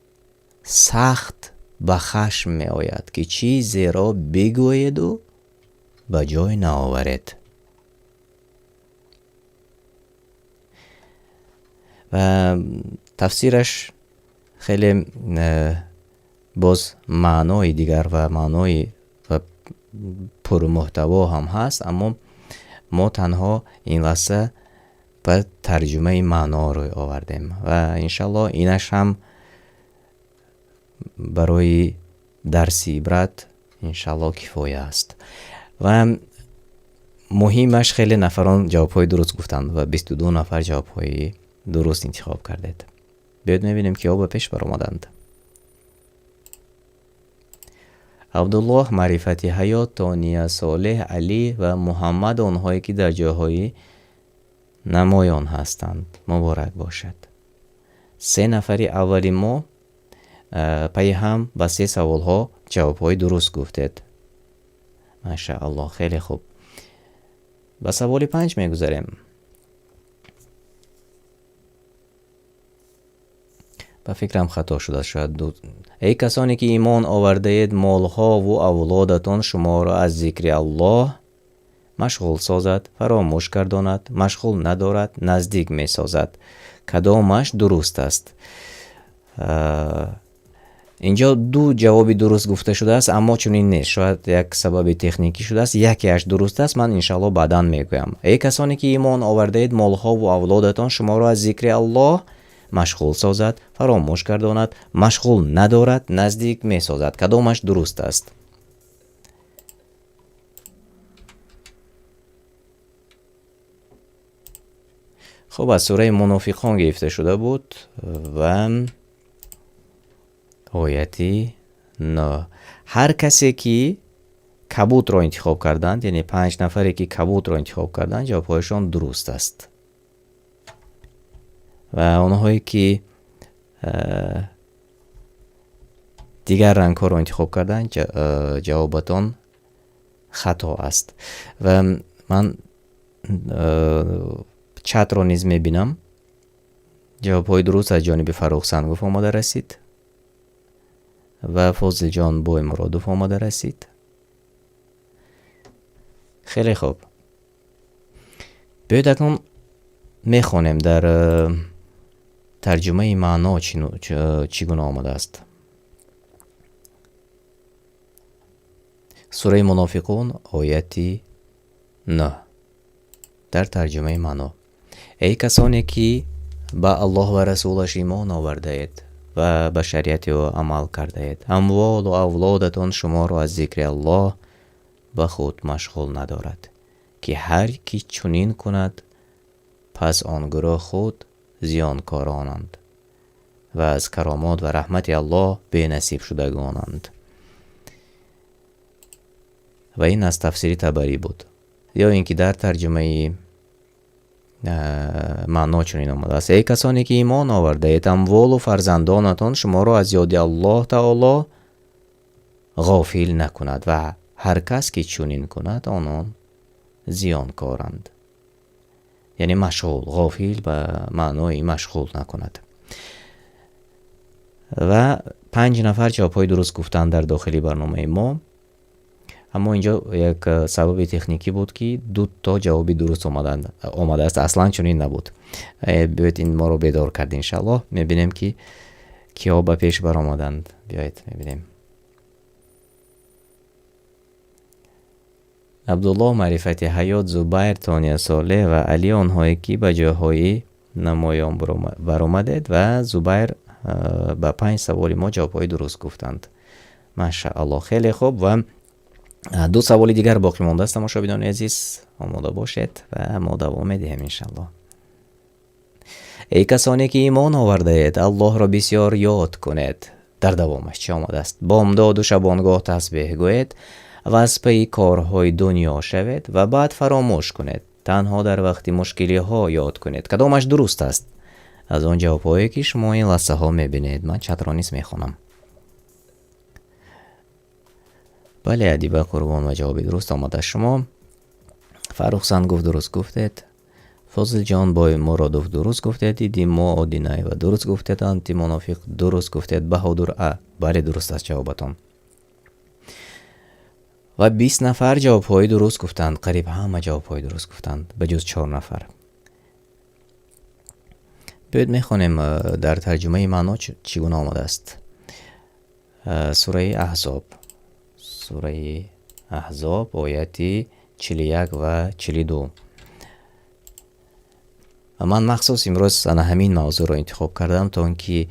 сахт ба хашм меояд, ки чизеро бигӯеду ба ҷой наоваред. Ва тафсираш хеле боз маънои дигар ва маънои ва пурмуҳтаво ҳам ҳаст, аммо мо танҳо ин лаҳза ба тарҷумаи маъно рӯй овардем ва иншаллоҳ инаш ҳам барои дарси ибрат иншаллоҳ кифоя аст. Ва муҳимаш, хеле нафарон ҷавобҳои дуруст гуфтанд ва 22 нафар ҷавобҳои дуруст интихоб кардед. Биёед мебинем, киҳо ба пеш баромаданд. Абдуллоҳ, Маърифати ҳаёт, Тония, Солеҳ, Алӣ ва Муҳаммад, онҳое ки дар ҷойҳои Намоён ҳастанд. Муборак бошад. Се нафари аввали мо пайи ҳам ба се саволҳо ҷавобҳои дуруст гуфтед. Машааллоҳ, хеле хуб. Ба саволи панҷ мегузарем. Ба фикрам хато шудааст, шояд ду. Эй касоне ки имон овардаед, молҳову авлодатон шуморо аз зикри Аллоҳ машғул созад, фаромӯш гардонад, машғул надорад, наздик месозад. Кадомаш дуруст аст? Инҷо ду ҷавоби дуруст гуфта шудааст, аммо чунин нест. Шояд як сабаби техникӣ шудааст, якеаш дуруст аст, ман иншааллоҳ баъдан мегӯям. Эй касоне ки имон овардаед, молҳову авлодатон шуморо аз зикри Аллоҳ машғул созад, фаромӯш гардонад, машғул надорад, наздик месозад. Кадомаш дуруст аст? Хуб, аз сураи Мунофиқон гирифта шуда буд ва ояти 9. Ҳар касе ки кабутро интихоб карданд, яъне панҷ нафаре ки кабутро интихоб карданд, ҷавобҳояшон дуруст аст. Ва онҳое ки дигар рангҳоро интихоб карданд, ҷавобатон хато аст. Ва ман чатро низ мебинам. Ҷавобҳои дуруст аз ҷониби Фаррух Сангов омода расид ва Фозилҷон Боймуродов омода расид. Хеле хуб. Биёед акнун мехонем дар тарҷумаи маъно чӣ гуна омадааст. Сураи Мунофиқун, ояти 9. Дар тарҷумаи маъно. Эй касоне ки ба Аллоҳ ва расулаш имон овардаед ва ба шариати ӯ амал кардаед, амволу авлодатон шуморо аз зикри Аллоҳ ба худ машғул надорад, ки ҳар ки чунин кунад, пас он гурӯҳ худ зиёнкоронанд ва аз каромот ва раҳмати Аллоҳ бенасиб шудагонанд. Ва ин аз тафсири Табарӣ буд. Ё ин ки дар тарҷумаи маъно чунин омадааст: эй касоне ки имон овардаед, амволу фарзандонатон шуморо аз ёди Аллоҳ таоло ғофил накунад ва ҳар кас ки чунин кунад, онон зиёнкоранд. Яъне машғул, ғофил ба маънои машғул накунад. Ва панҷ нафар ҷавобҳои дуруст гуфтанд дар дохили барномаи мо. Аммо инҷо як сабаби техникӣ буд, ки ду то ҷавоби дуруст омадааст. Аслан чунин набуд. Биёед, ин моро бедор кард, иншааллоҳ. Мебинем ки киҳо ба пеш баромаданд. Биёед мебинем. Абдуллоҳ, Маърифати Ҳаёт, Зубайр, Тония Солеҳ ва Али, онҳое ки ба ҷойҳои намоён баромадед ва Зубайр ба панҷ саволи мо ҷавобҳои дуруст гуфтанд. Машааллоҳ, хеле хуб. Ва ду саволи дигар боқӣ мондааст, тамошобинони азиз, омода бошед ва мо давом медиҳем иншааллоҳ. Эй касоне ки имон овардаед, Аллоҳро бисёр ёд кунед. Дар давомаш чӣ омадааст? Бомдоду шабонгоҳ тасбеҳ гӯед ва аз пайи корҳои дунё шавед ва баъд фаромӯш кунед. Танҳо дар вақти мушкилиҳо ёд кунед. Кадомаш дуруст аст? Аз он ҷавобҳое ки шумо ин лаҳзаҳо мебинед, ман чатро низ мехонам. Бале, Адиба Қурбон ва ҷавоби дуруст омада шумо. Фаррух Сангов дуруст гуфтед. Фозилҷон Боймуродов дуруст гуфтед. Димо Одинаева дуруст гуфтед. Антимунофиқ дуруст гуфтед. Баҳодур А. Бале, дуруст аст ҷавобатон. Ва 20 нафар ҷавобҳои дуруст гуфтанд. Қариб ҳама ҷавобҳои дуруст гуфтанд, ба ҷуз 4 нафар. Биёед мехонем дар тарҷумаи маъно чӣ гуна омадааст. Сураи Аҳзоб. Сураи Аҳзоб, ояти 41 ва 42. Ман махсус имрӯз ана ҳамин мавзӯъро интихоб кардам, то ин ки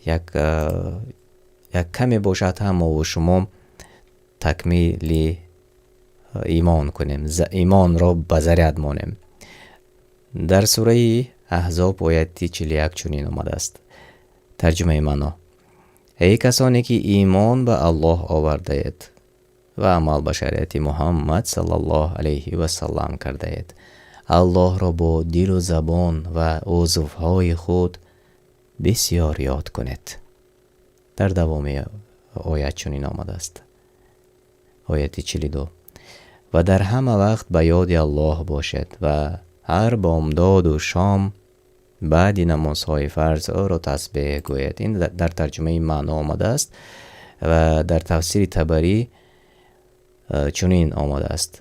як каме бошад ҳам мову шумо такмили имон кунем, имонро ба заряд монем. Дар сураи Аҳзоб ояти 41 чунин омадааст. Тарҷумаи маъно: эй касоне ки имон ба Аллоҳ овардаед ва амал ба шариати Муҳаммад саллаллоҳу алайҳи васаллам кардаед, Аллоҳро бо дилу забон ва узвҳои худ бисёр ёд кунед. Дар давоми оят чунин омадааст. Ояти 42. Ва дар ҳама вақт ба ёди Аллоҳ бошед ва ҳар бомдоду шом баъди намозҳои фарз ӯро тасбеҳ гӯед. Ин дар тарҷумаи маъно омадааст ва дар тафсири Табарӣ чунин омадааст.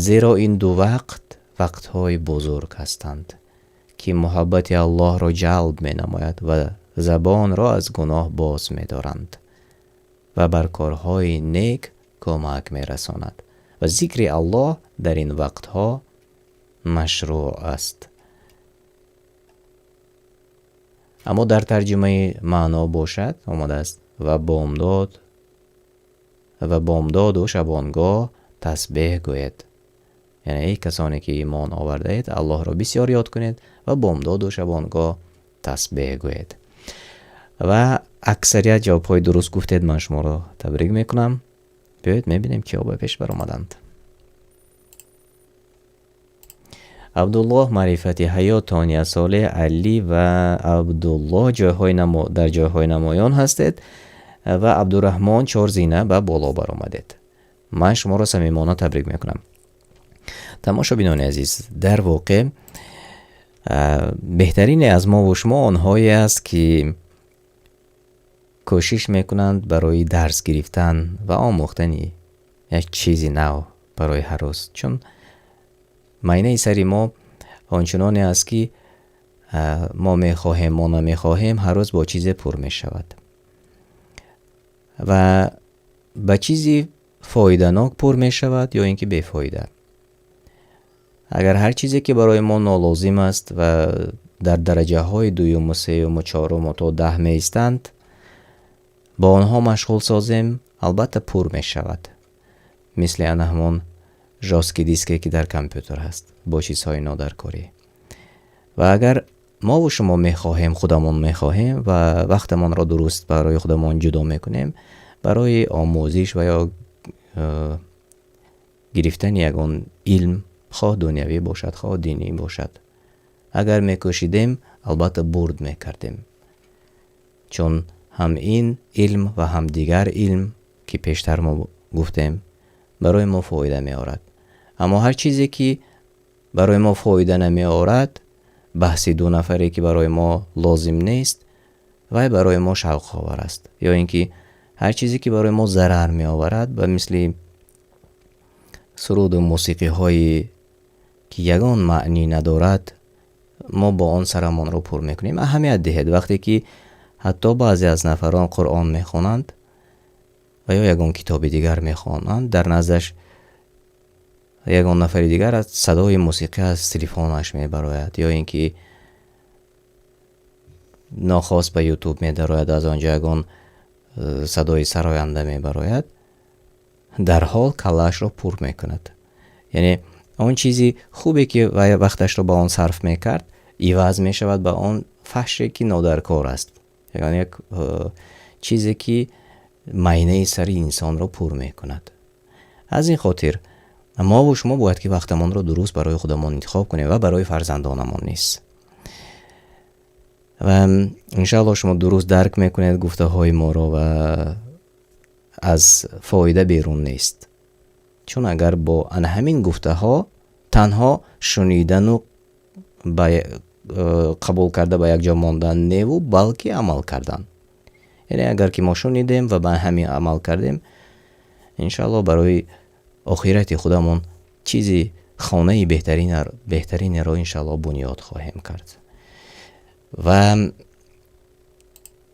Зеро ин ду вақт вақтҳои бузург ҳастанд, ки муҳаббати Аллоҳро ҷалб менамояд ва забонро аз гуноҳ боз медоранд ва бар корҳои нек кӯмак мерасонад. Ва зикри Аллоҳ дар ин вақтҳо машрӯъ аст. Аммо дар тарҷумаи маъно бошад омадааст ва бомдоду шабонгоҳ тасбеҳ гӯед. Яъне эй касоне ки имон овардаед, Аллоҳро бисёр ёд кунед ва бомдоду шабонгоҳ тасбеҳ гӯед. Ва аксарият ҷавобҳои дуруст гуфтед, ман шуморо табрик мекунам. Биёед мебинем киҳо ба пеш баромаданд. Абдуллоҳ, Маърифати Ҳаёт, Тония Солеҳ, Алӣ ва Абдуллоҳ дар ҷойҳои намоён ҳастед ва Абдураҳмон 4 зина ба боло баромадед. Ман шуморо самимона табрик мекунам. Тамошобинони азиз, дар воқеъ беҳтарине аз мо ва шумо онҳое аст, ки кӯшиш мекунанд барои дарс гирифтан ва омӯхтани як чизи нав барои ҳар рӯз. Чун майнаи сари мо ончуноне аст, ки мо мехоҳем, мо намехоҳем, ҳар рӯз бо чизе пур мешавад ва ба чизи фоиданок пур мешавад ё ин ки бефоида. Агар ҳар чизе ки барои мо нолозим аст ва дар дараҷаҳои дуюму сеюму чоруму то 10 меистанд, бо онҳо машғул созем, албатта пур мешавад. Мисли ана ҳамон жёсткий диске ки дар компютер ҳаст бо чизҳои нодаркорӣ. Ва агар мо ва шумо мехоҳем, худамон мехоҳем ва вақтамонро дуруст барои худамон ҷудо мекунем, барои омӯзиш ва ё гирифтани ягон илм, хоҳ дунявӣ бошад, хоҳ динӣ бошад, агар мекӯшидем, албатта бурд мекардем. Чун ҳам ин илм ва ҳам дигар илм, ки пештар мо гуфтем, барои мо фоида меорад. Аммо ҳар чизе ки барои мо фоида намеорад, баҳси ду нафаре ки барои мо лозим нест, вай барои мо шавқовар аст. Ё ин ки ҳар чизе ки барои мо зарар меоварад, ба мисли суруду мусиқиҳое ки ягон маънӣ надорад, мо бо он сарамонро пур мекунем. Аҳамият диҳед, вақте ки ҳатто баъзе аз нафарон Қуръон мехонанд ва ё ягон китоби дигар мехонанд, дар наздаш ягон нафари дигар аз садои мусиқӣ аз телефонаш мебарояд, ё ин ки нохост ба Ютуб медарояд, аз он ҷо ягон садои сароянда мебарояд, дарҳол каллаашро пур мекунад. Яъне он чизи хубе ки вай вақташро ба он сарф мекард, иваз мешавад ба он фаҳше ки нодаркор аст. Яъне як чизе ки майнаи сари инсонро пур мекунад. Аз ин хотир мо ва шумо бояд ки вақтамонро дуруст барои худамон интихоб кунем ва барои фарзандонамон низ. Ва иншааллоҳ шумо дуруст дарк мекунед гуфтаҳои моро ва аз фоида берун нест. Чун агар бо ана ҳамин гуфтаҳо танҳо шунидану ба қабул карда ба якҷо мондан неву, балки амал кардан. Яъне агар ки мо шунидем ва ба ҳамин амал кардем, иншааллоҳ барои охирати худамон чизи хонаи беҳтаринеро иншааллоҳ бунёд хоҳем кард. Ва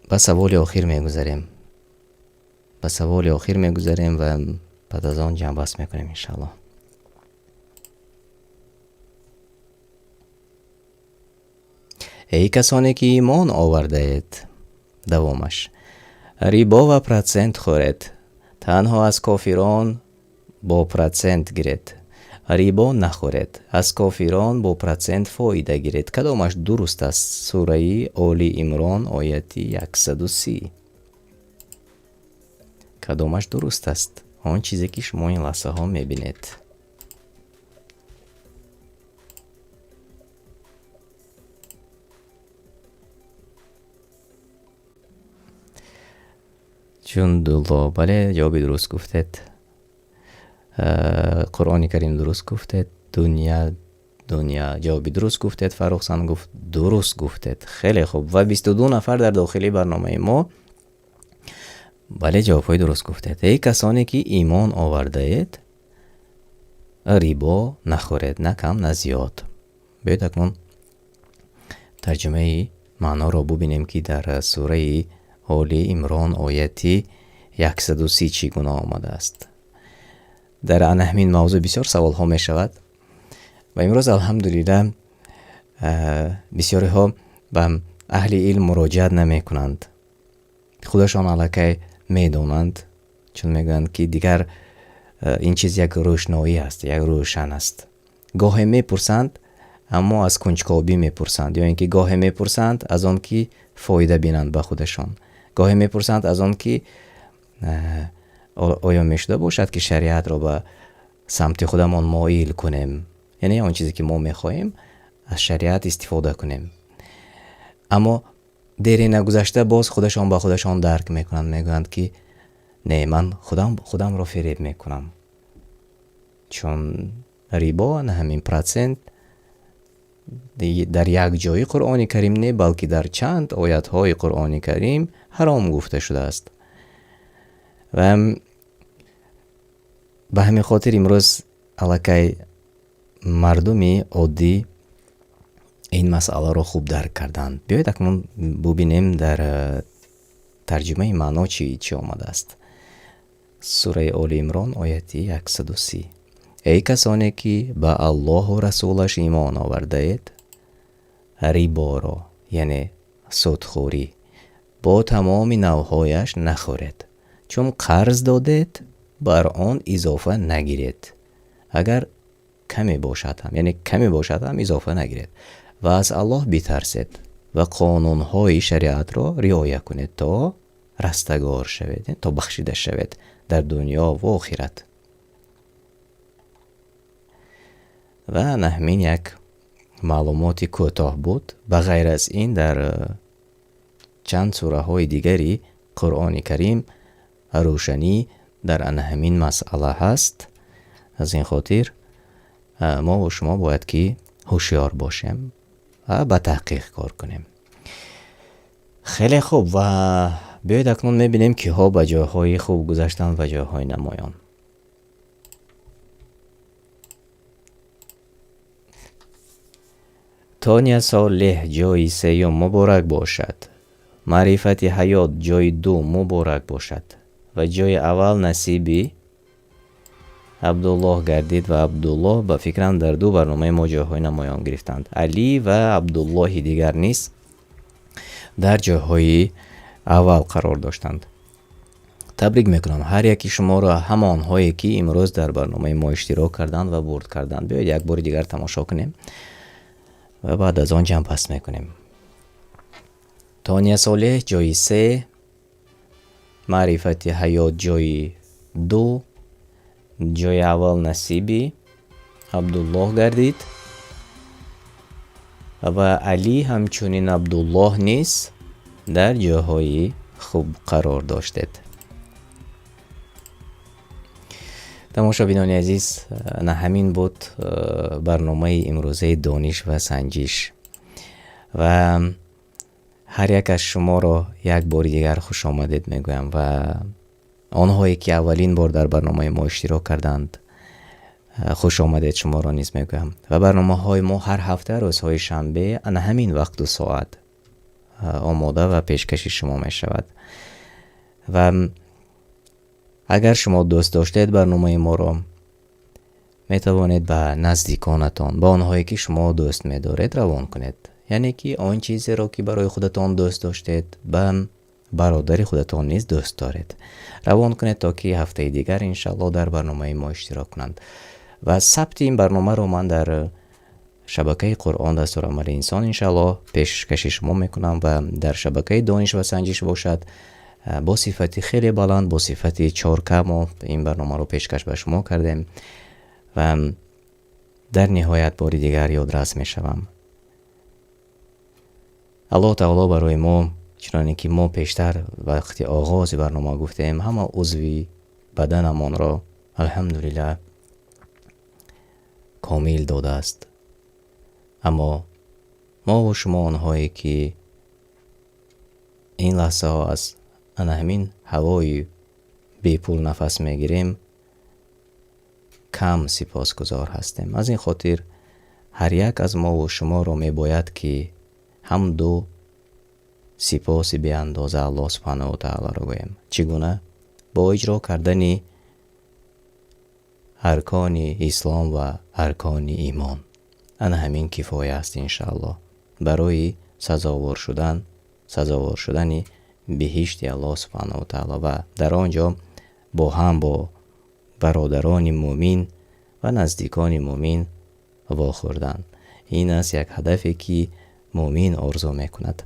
ба саволи охир мегузарем. Ба саволи охир мегузарем ва баъд аз он ҷамъбаст мекунем иншааллоҳ. Эй касоне ки имон овардаед, давомаш, рибо ва процент хӯред, танҳо аз кофирон бо процент гиред, рибо нахӯред, аз кофирон бо процент фоида гиред. Кадомаш дуруст аст? Сураи Оли Имрон, ояти 130. Кадомаш дуруст аст? Он чизе ки шумо ин лаҳзаҳо мебинед. Ҷундулло, бале, ҷавоби дуруст гуфтед. Қуръони Карим дуруст гуфтед. Дунё, дунё ҷавоби дуруст гуфтед. Фаррухсан гуфт дуруст гуфтед. Хеле хуб. Ва 22 нафар дар дохили барномаи мо бале, ҷавобҳои дуруст гуфтед. Эй касоне ки имон овардаед, рибо нахӯред, на кам, на зиёд. Биёед акнун тарҷумаи маъноро бубинем, ки дар сураи Оли Имрон ояти 130 чӣ гуна омадааст. Дар ана ҳамин мавзӯъ бисёр саволҳо мешавад ва имрӯз алҳамдулилла бисёриҳо ба аҳли илм муроҷиат намекунанд, худашон аллакай медонанд, чун мегӯянд ки дигар ин чиз як рӯшноӣ аст, як рӯшан аст. Гоҳе мепурсанд, аммо аз кунҷкобӣ мепурсанд, ё ин ки гоҳе мепурсанд аз он ки фоида бинанд ба худашон, гоҳе мепурсанд аз он ки оё мешуда бошад ки шариатро ба самти худамон моил кунем, яъне он чизе ки мо мехоҳем аз шариат истифода кунем. Аммо дере нагузашта боз худашон ба худашон дарк мекунанд, мегӯянд ки не, ман худамро фиреб мекунам, чун рибо на ҳамин процент дар як ҷои Қуръони Карим не, балки дар чанд оятҳои Қуръони Карим ҳаром гуфта шудааст. Ва ба ҳамин хотир имрӯз аллакай мардуми оддӣ ин масъаларо хуб дарк карданд. Биёед акнун бубинем дар тарҷумаи маъно чӣ омадааст. Сураи Оли Имрон ояти 130. Эй касоне ки ба Аллоҳу расулаш имон овардаед, риборо, яъне судхӯрӣ, бо тамоми навъҳояш нахӯред, чун қарз додед, бар он изофа нагиред, агар каме бошад ҳам, яъне каме бошад ҳам изофа нагиред, ва аз Аллоҳ битарсед ва қонунҳои шариатро риоя кунед, то растагор шавед, то бахшида шавед дар дунё ва охират. Ва ҳамин як маълумоти кӯтоҳ буд. Ба ғайр аз ин дар чанд сураҳои дигари Қуръони Карим рӯшанӣ дар ана ҳамин масъала ҳаст. Аз ин хотир мо ва шумо бояд ки ҳушёр бошем ва ба таҳқиқ кор кунем. Хеле хуб, ва биёед акнун мебинем киҳо ба ҷойҳои хуб гузаштанд ва ҷойҳои намоён. Тоня Солеҳ ҷои сеюм муборак бошад. Маърифати ҳаёт ҷои ду муборак бошад. Ва ҷои аввал насиби Абдуллоҳ гардид ва Абдуллоҳ ба фикрам дар ду барномаи мо ҷойҳои намоён гирифтанд. Али ва Абдуллоҳи дигар низ дар ҷойҳои аввал қарор доштанд. Табрик мекунам ҳар яки шуморо, ҳамонҳое ки имрӯз дар барномаи мо иштирок карданд ва бурд карданд. Биёед як бори дигар тамошо кунем ва баъд аз он ҷамъбаст мекунем. Тония Солеҳ ҷои се, Маърифати ҳаёт ҷои ду, ҷои аввал насиби Абдуллоҳ гардид ва Али ҳамчунин Абдуллоҳ низ дар ҷойҳои хуб қарор доштед. Тамошобинони азиз, на ҳамин буд барномаи имрӯзаи дониш ва санҷиш ва ҳар як аз шуморо як бори дигар хуш омадед мегӯям ва онҳое ки аввалин бор дар барномаи мо иштирок карданд, хуш омадед шуморо низ мегӯям. Ва барномаҳои мо ҳар ҳафта рӯзҳои шанбе ана ҳамин вақту соат омода ва пешкаши шумо мешавад. Ва агар шумо дӯст доштед барномаи моро, метавонед ба наздиконатон, ба онҳое ки шумо дӯст медоред равон кунед. Яъне ки он чизеро ки барои худатон дӯст доштед, ба бародари худатон низ дӯст доред. Равон кунед то ки ҳафтаи дигар иншаллоҳ дар барномаи мо иштирок кунанд. Ва сабти ин барномаро ман дар шабакаи Қуръон дастурамали инсон иншаллоҳ пешкаши шумо мекунам ва дар шабакаи дониш ва санҷиш бошад бо сифати хеле баланд, бо сифати 4К мо ин барномаро пешкаш ба шумо кардем. Ва дар ниҳоят бори дигар ёдрас мешавам. Аллоҳ таоло барои мо Чуноне ки мо пештар вақти оғози барнома гуфтем, ҳама узви баданамонро алҳамдулиллаҳ комил додааст. Аммо мову шумо онҳое ки ин лаҳзаҳо аз ана ҳамин ҳавои бепул нафас мегирем, кам сипосгузор ҳастем. Аз ин хотир ҳар як аз мову шуморо мебояд ки ҳамду сипоси беандоза Аллоҳ субҳанаҳу ва таолоро гӯем. Чӣ гуна? Бо иҷро кардани аркони ислом ва аркони имон. Ана ҳамин кифоя аст иншааллоҳ барои сазовор шудан, сазовор шудани биҳишти Аллоҳ субҳанаҳу ва таоло ва дар он ҷо бо ҳам бо бародарони мӯмин ва наздикони мӯмин вохӯрдан. Ин аст як ҳадафе ки мӯмин орзу мекунад.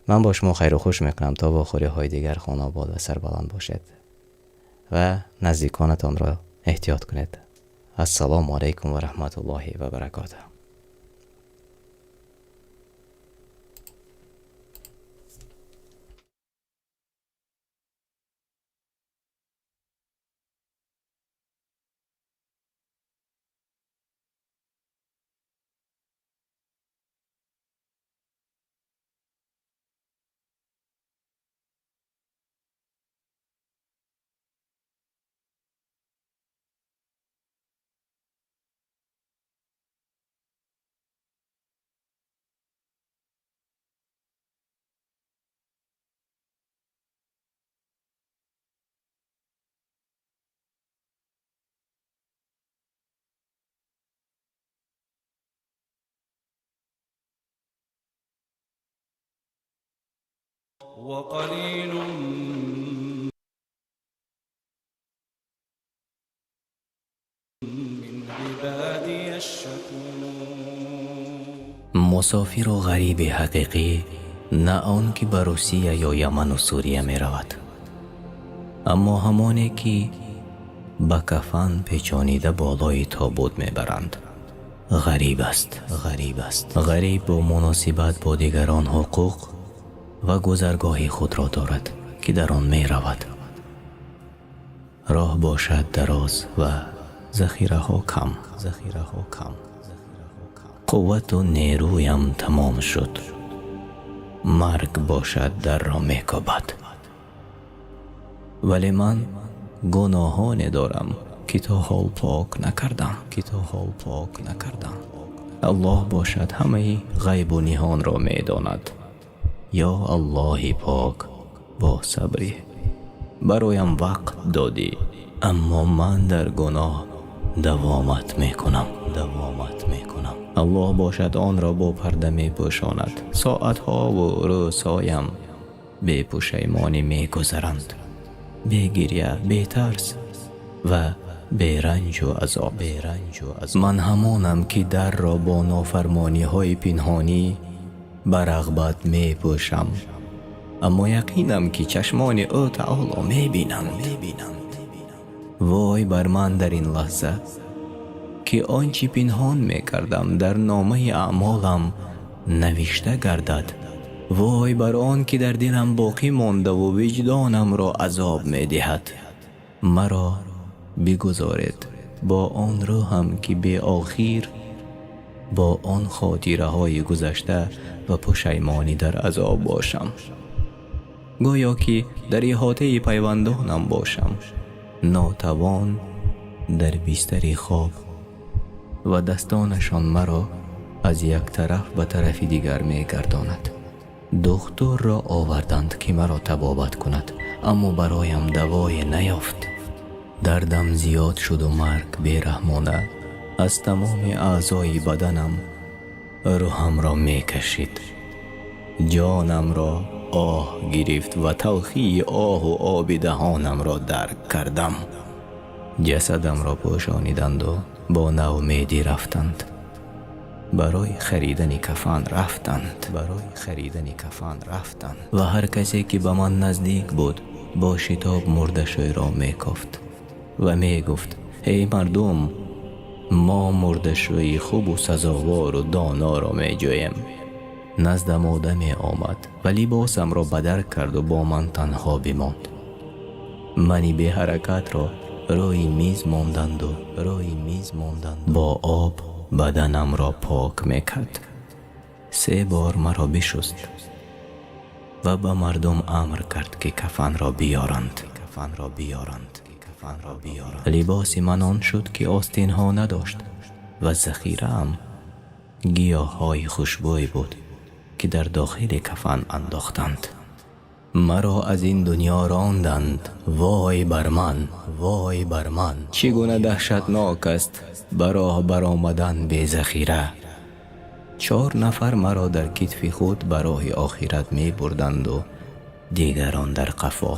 Ман бо шумо хайру хуш мекунам то вохӯриҳои дигар. Хонобод ва сарбаланд бошед ва наздиконатонро эҳтиёт кунед. Ассалому алайкум ва раҳматуллоҳи ва баракотуҳ. وقليل من عبادي الشكور. Мусофиру ғариби ҳақиқӣ на он ки ба Русия ё Яману Сурия меравад, аммо ҳамоне ки ба кафан печонида болои тобут мебаранд. Ғариб аст, ғариб аст. Ғариб бо муносибат бо дигарон ҳуқуқ ва гузаргоҳи худро дорад, ки дар он меравад. Роҳ бошад дароз ва захираҳо кам, захираҳо кам. Қуввату нерӯям тамом шуд. Марг бошад дарро мекобад. Вале ман гуноҳоне дорам, ки то ҳол пок накардам, ки то ҳол пок накардам. Аллоҳ бошад ҳамаи ғайбу ниҳонро медонад. Ё Аллоҳи пок, бо сабрӣ бароям вақт додӣ, аммо ман дар гуноҳ давомат мекунам, давомат мекунам. Аллоҳ бошад онро бо парда мепӯшонад. Соатҳову рӯзҳоям бепушаймонӣ мегузаранд, бегиря, бетарс ва беранҷу азоб, беранҷу азоб. Ман ҳамонам ки дарро бо нофармониҳои пинҳонӣ ба рағбат мепӯшам, аммо яқинам ки чашмони ӯ таоло мебинанд, мебинанд. Вой бар ман дар ин лаҳза ки он чӣ пинҳон мекардам дар номаи аъмолам навишта гардад. Вой бар он ки дар дилам боқӣ мондаву виҷдонамро азоб медиҳад. Маро бигузоред бо он рӯҳам ки беохир бо он хотираҳои гузашта ва пушаймонӣ дар азоб бошам, гӯё ки дар иҳотаи пайвандонам бошам, нотавон дар бистари хоб ва дастонашон маро аз як тараф ба тарафи дигар мегардонад. Духтурро оварданд ки маро табобат кунад, аммо бароям давое наёфт. Дардам зиёд шуду марг бераҳмона аз тамоми аъзои баданам рӯҳамро мекашид. Ҷонамро оҳ гирифт ва талхии оҳу оби даҳонамро дарк кардам. Ҷасадамро пӯшониданду бо наумедӣ рафтанд. Барои харидани кафан рафтанд, барои харидани кафан рафтанд. Ва ҳар касе ки ба ман наздик буд бо шитоб мурдашӯйро мекофт ва мегуфт: эй мардум, мо мурдашӯи хубу сазовору доноро меҷӯем. Наздам одаме омад ва либосамро бадар карду бо ман танҳо бимонд. Мани беҳаракатро рӯи миз монданду рӯи миз монданд, бо об баданамро пок мекард. Се бор маро бишуст ва ба мардум амр кард, ки кафанро биёранд, кафанро биёранд, кафанро биёранд. Либоси ман он шуд, ки остинҳо надошт, ва захираам гиёҳҳои хушбӯй буд, ки дар дохили кафан андохтанд. Маро аз ин дунё ронданд. Вой бар ман, вой бар ман! Чӣ гуна даҳшатнок аст ба роҳ баромадан безахира! Чор нафар маро дар китфи худ ба роҳи охират мебурданду дигарон дар қафо.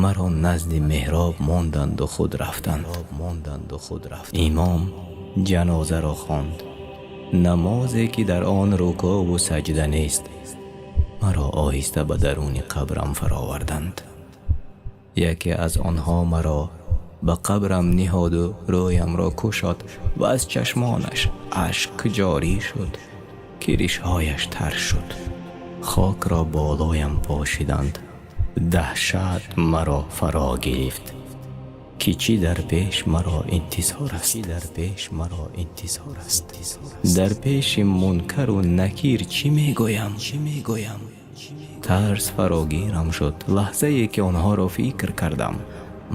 Маро назди меҳроб монданду худ рафтанд, монданду худ рафтанд. Имом ҷанозаро хонд, намозе ки дар он рукӯъву саҷда нест. Маро оҳиста ба даруни қабрам фароварданд. Яке аз онҳо маро ба қабрам ниҳоду рӯямро кушод ва аз чашмонаш ашк ҷорӣ шуд, ки ришҳояш тар шуд. Хокро болоям пошиданд. Даҳшат маро фаро гирифт, ки чӣ дар пеш маро интизор аст, чӣ дар пеш маро интизор аст. Дар пеши Мункару Накир чӣ мегӯям, чӣ мегӯям? Тарс фарогирам шуд лаҳзае ки онҳоро фикр кардам.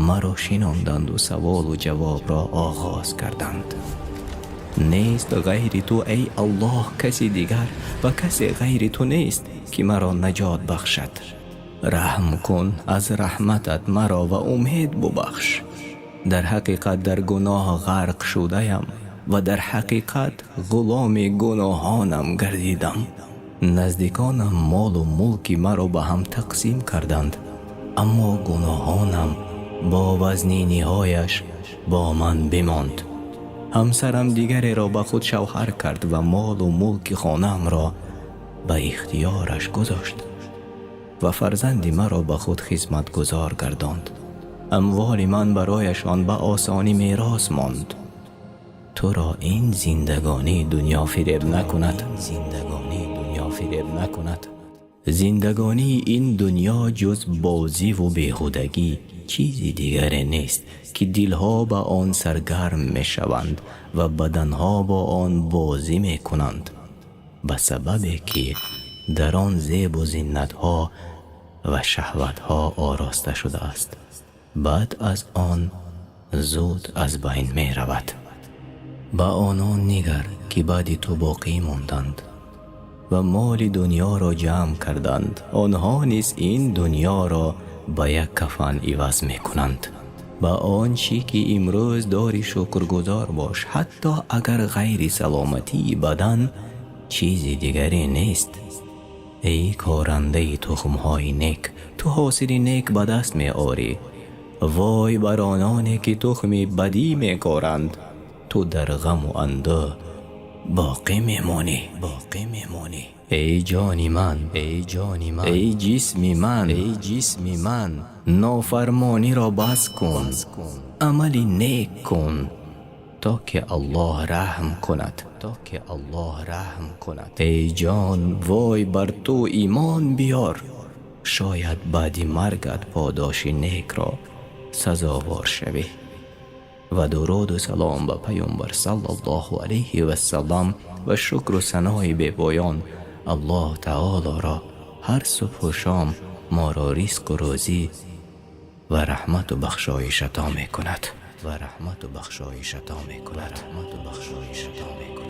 Маро шинонданду саволу ҷавобро оғоз карданд. Нест ғайри ту, эй Аллоҳ, каси дигар ва касе ғайри ту нест, ки маро наҷот бахшад. Раҳм кун аз раҳматат маро ва умед бубахш. Дар ҳақиқат дар гуноҳ ғарқ шудаям ва дар ҳақиқат ғуломи гуноҳонам гардидам. Наздиконам молу мулки маро ба ҳам тақсим карданд, аммо гуноҳонам бо вазниниҳояш бо ман бимонд. Ҳамсарам дигареро ба худ шавҳар кард ва молу мулки хонаамро ба ихтиёраш гузошт ва фарзанди маро ба худ хизматгузор гардонд. Амволи ман барояшон ба осонӣ мерос монд. Туро ин зиндагонии дунё фиреб накунад, зиндагонии дунё фиреб накунад. Зиндагонии ин дунё ҷуз бозиву беҳудагӣ чизи дигаре нест, ки дилҳо ба он саргарм мешаванд ва баданҳо бо он бозӣ мекунанд, ба сабабе ки дар он зебу зинатҳо ва шаҳватҳо ороста шудааст. Баъд аз он зуд аз байн меравад. Ба онон нигар, ки баъди ту боқӣ монданд ва моли дунёро ҷамъ карданд. Онҳо низ ин дунёро ба як кафан иваз мекунанд. Ба он чӣ ки имрӯз дорӣ шукргузор бош, ҳатто агар ғайри саломатии бадан чизи дигаре нест. Эй корандаи тухмҳои нек, ту ҳосили нек ба даст меорӣ. Вой бар ононе, ки тухми бадӣ мекоранд! Ту дар ғаму андӯҳ боқӣ мемонӣ, боқӣ мемонӣ. Эй ҷони ман, эй ҷони ман, эй ҷисми ман, эй ҷисми ман, нофармониро бас кун, амали нек кун, то ки Аллоҳ раҳм кунад, то ки Аллоҳ раҳм кунад. Эй ҷон, вой бар ту! Имон биёр, шояд баъди маргат подоши некро сазовор шавӣ. Ва дуруду салом ба Паёмбар саллаллоҳу алайҳи вассалам ва шукру санои бепоён Аллоҳ Таолоро ҳар субҳу шом моро ризқу рӯзӣ ва раҳмату бахшоиш ато мекунад, ва раҳмату бахшоиш ато мекунад, раҳмату бахшоиш ато мекунад.